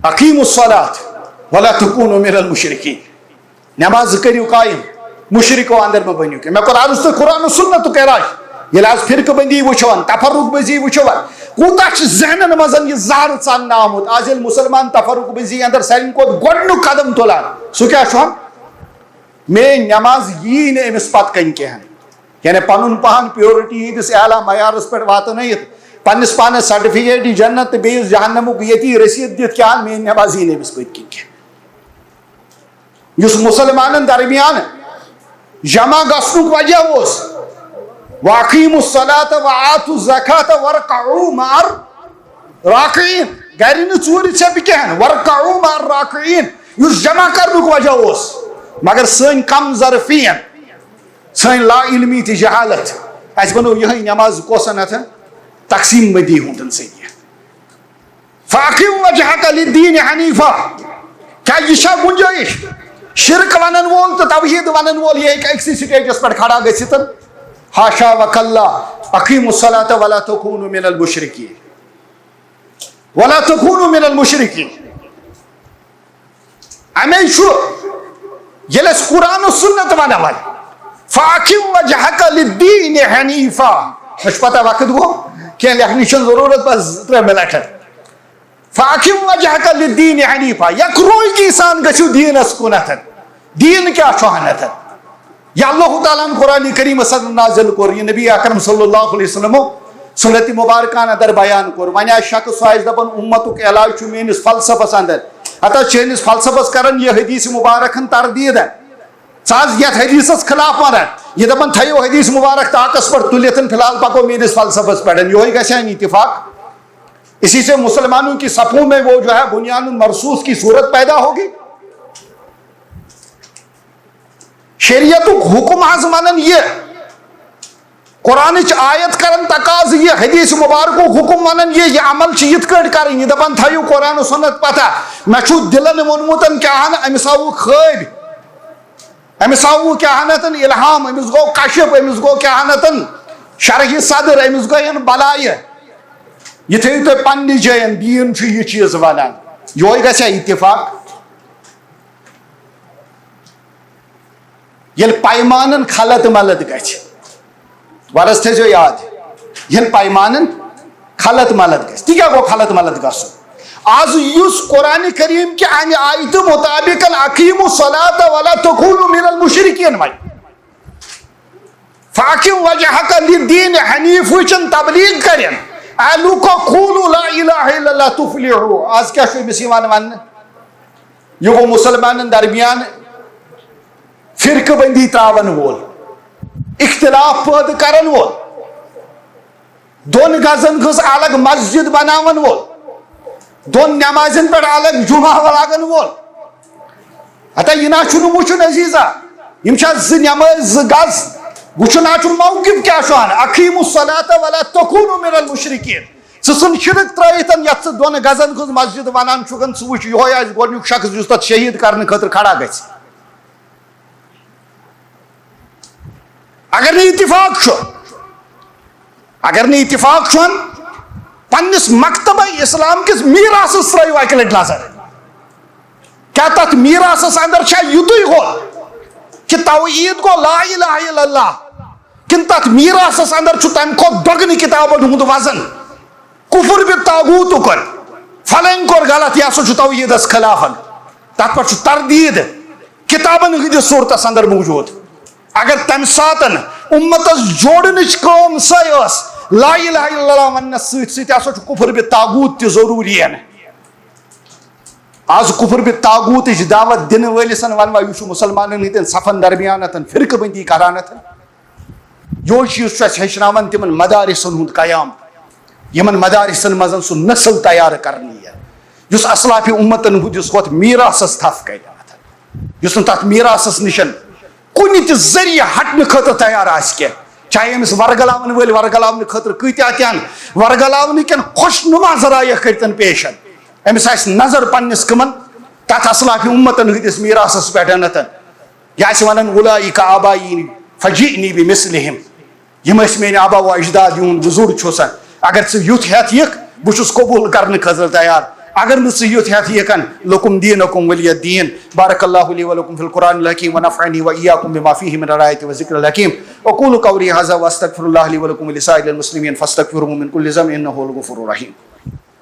اقیموا الصلاۃ ولا تکونوا من المشرکین۔ نماز کٔرِو قائم، مشرکو اندر مہ بٔنِو کینٛہہ۔ مےٚ کوٚر عرض تۄہہِ قرآن و سنتُک علاج۔ ییٚلہِ آز فرقہٕ بندی وٕچھو، تفرق بندی وٕچھو، کوٗتاہ چھُ ذہنن منٛز یہِ زہر ژاننہٕ آمُت۔ آز ییٚلہِ مسلمان تفرق بندی اندر ساروی کھۄتہٕ گۄڈٕنیُک قدم تُلان، سُہ کیٛاہ چھُ؟ میٲنۍ نماز یی نہٕ أمِس پتہٕ کنہِ کینٛہہ۔ یعنی پنُن پان پیورٹی ہٕنٛدِس اعلیٰ معیارس پٮ۪ٹھ واتنٲیِتھ، پننِس پانس سرٹیفکیٹ جنت تہٕ بیٚیِس جہنمُک ییٚتی رسیٖد دِتھ کہِ آ، میٲنۍ نماز یی نہٕ أمِس پٔتۍ کِنۍ کینٛہہ۔ یُس مسلمانن درمیان جمع گژھنُک وجہ اوس، واقیموا الصلاۃ و آتوا الزکات وارکعوا مع الراکعین۔ گرِ نہٕ ژوٗرِ ژھٮ۪پہِ کینٛہہ، وارکعوا مع الراکعین، یُس جمع کرنُک وجہ اوس۔ مگر سٲنۍ کم ظرفین، سٲنۍ لا علمی تہٕ جہالت، اسہِ بنوو یِہے نماز کۄسن اتھن؟ تقسیم بندی ہُنٛد ذٔریعہٕ۔ فاقم وجہک للدین حنیفا۔ کیا یہ چھا گنجائش؟ شرک ونن وول تہٕ توحید ونن وول، یہ ہیٚکہِ أکسٕے سٹیجس پٮ۪ٹھ کھڑا گٔژھِتھ؟ حاشا وکلا، اقیموا الصلاۃ ولا تکونوا من المشرکین۔ ولا تکونوا من المشرکین۔ امی چھُ، ییٚلہِ أسۍ قرآن و سنت ونان، فاقم وجہک للدین حنیفا۔ مےٚ چھُ پتہ وقت گوٚو، کینٛہہ لیکھنٕچ چھَنہٕ ضروٗرت، بس زٕ ترٛےٚ منٹ۔ فاقم وجہک للدین حنیفا، یکرویگی سان گٔژھِو دیٖنس کُنتھ۔ دیٖن کیٛاہ چھُ ہنتھ؟ یہ اللہ تعالیٰ ہن قرآن کریم اندر نازل کوٚر، یہ نبی اکرم صلی اللہ علیہ وسلم سنت مبارکہ اندر بیان کوٚر۔ وۄنۍ آسہِ شخص، سُہ آسہِ دپان امتُک علاج چھُ میٲنِس فلسفس اندر۔ ہتس چٲنِس فلسفس کران یہ حدیث مبارک ہن تردید۔ ژٕ آز یتھ حدیثس خلاف ونان، یہ دپان تھٲیِو حدیث مبارک طاقس پٮ۪ٹھ تُلِتھ، فی الحال پکو میٲنِس فلسفس پٮ۪ٹھ، یہوے گژھِ ہا اتفاق؟ اسی سے مسلمانوں کی صفوں میں وہ جو ہے بنیان مرصوص کی صورت پیدا ہوگی۔ شریعتُک حکم حظ ونان یہ، قرآنٕچ آیت کران تقاضہٕ، یہ حدیث مبارکُک حکم ونان یہ، یہ عمل چھُ یِتھ کٲٹھۍ کرٕنۍ، یہ دپان تھٲیِو قرآن و سنت پتہ۔ مےٚ چھُ دلن ووٚنمُت کیٛاہ ہن، أمِس آوُکھ خوٲبۍ، أمِس آوُکھ کیٛاہ ہن اتن الہام، أمِس گوٚو کشف، أمِس گوٚو کیٛاہ ہن اتن شرح صدر، أمِس گٔیَن بلایہِ۔ یہ تھٲیِو تُہۍ پننہِ جایہِ، دیٖن چھُ یہِ چیٖز ونان، یہوے گژھِ ہا اتفاق؟ ییٚلہِ پیمانن خلط ملط گژھِ، ورس تھٲیزیو یاد، ییٚلہِ پیمانن خلط ملط گژھِ، تہِ کیٛاہ گوٚو خلط ملط گژھُن؟ آز یُس قرآن کریم کہِ امہِ آیتہٕ مطابق اقیموا الصلاۃ ولا تکونوا من المشرکین وۄنۍ، فاقم وجہک للدین حنیف وچن تبلیغ کرن، اے لوکو، قولوا لا الہ الا اللہ تفلحوا۔ آز کیٛاہ چھُ أمِس یِوان وننہٕ؟ یہ گوٚو مسلمانن درمیان فرقہٕ بندی تراون وول، اختلاف پٲدٕ کرن وول، دۄن گزن ہٕنٛز الگ مسجد بناون وول، دۄن نمازن پٮ۪ٹھ الگ جمعہ لاگن وول۔ ہتا یہ نا چھُنہٕ وُچھُن عزیزا، یم چھا زٕ نماز زٕ گز؟ وُچھُن نا چھُ موقف کیٛاہ چھُ ہن، اقیموا الصلاۃ ولا تکونوا من المشرکین۔ ژٕ ژھٕن شرک ترٲیِتھ، یتھ ژٕ دۄن گزن ہٕنٛز مسجد ونان چھُکھ، ژٕ وٕچھ، یہوے آسہِ گۄڈنیُک شخص یُس تتھ شہید کرنہٕ خٲطرٕ کھڑا گژھِ۔ اگر نہٕ اتفاق چھُ، اگر نہٕ اتفاق چھُ، پننِس مکتبہ اسلام کِس میراثس ترٲیِو اکہِ لٹہِ نظر۔ کیٛاہ تتھ میراثس اندر چھا یُتُے ہوت کہ توحید گوٚو لا الہ الا اللہ، کِنہٕ تتھ میراثس اندر چھُ تمہِ کھۄتہٕ دۄگنہٕ کتابن ہُنٛد وزن؟ کفر بہِ طاغوتُکن، فلٲنۍ کوٚر غلط، یہِ ہسا چھُ توحیدس خلافن۔ تتھ پٮ۪ٹھ چھُ تردید کتابن ہٕنٛدِس صورتس اندر موجود۔ اگر تمہِ ساتن امتس جوڑنٕچ کٲم سۄے ٲس، لا الہ الا اللہ وننس سۭتۍ سۭتۍ ہسا چھُ کفر بہِ طاغوت تہِ ضروری۔ از کفر بہِ طاغوتٕچ دعوت دِنہٕ وٲلِسن ونوا، یہِ چھُ مسلمانن ہٕنٛدٮ۪ن صفن درمیانتن فرقہٕ بندی کرانتن۔ یہوے چیز چھُ اسہِ ہیٚچھناوان تِمن مدارسن ہُنٛد قیام، یِمن مدارسن منٛز سُہ نسل تیار کرنہٕ یِیہِ، یُس اسلاف امتن ہُنٛد یُس ہۄتھ میراثس تھپھ کرِ، یُس نہٕ تتھ میراثس نِش کُنہِ تہِ ذٔریعہٕ ہٹنہٕ خٲطرٕ تیار آسہِ کینٛہہ۔ چاہے أمِس ورگلاون وٲلۍ ورگلاونہٕ خٲطرٕ کۭتیاہ تہِ ہن، ورگلاونہٕ کٮ۪ن خۄش نُما ذرایع کٔرتن پیش۔ أمِس آسہِ نظر پننِس کٕمن؟ تتھ اسلاف امتن ہٕنٛدِس میراثس پٮ۪ٹھ۔ یہِ آسہِ ونان، اولئک آبائی فجئنی بمثلہم، یِم ٲسۍ میٲنۍ آبا و اجداد، یِہُنٛد بہٕ زُر چھُس۔ اگر ژٕ یُتھ ہٮ۪تھ یِکھ، بہٕ چھُس قبول کرنہٕ خٲطرٕ تیار۔ اگر نہٕ ژٕ یُتھ ہٮ۪تھ یِکھ، لکم دینکم ولی دین۔ بارک اللہ لی ولکم فی القرآن الحکیم ونفعنی و ایاکم بما فیہ من الآیات و ذکر الحکیم۔ اقول قولی ھذا واستغفر اللہ لی ولکم ولسائر المسلمین فاستغفروہ من کل ذنب انہ ھو الغفور الرحیم۔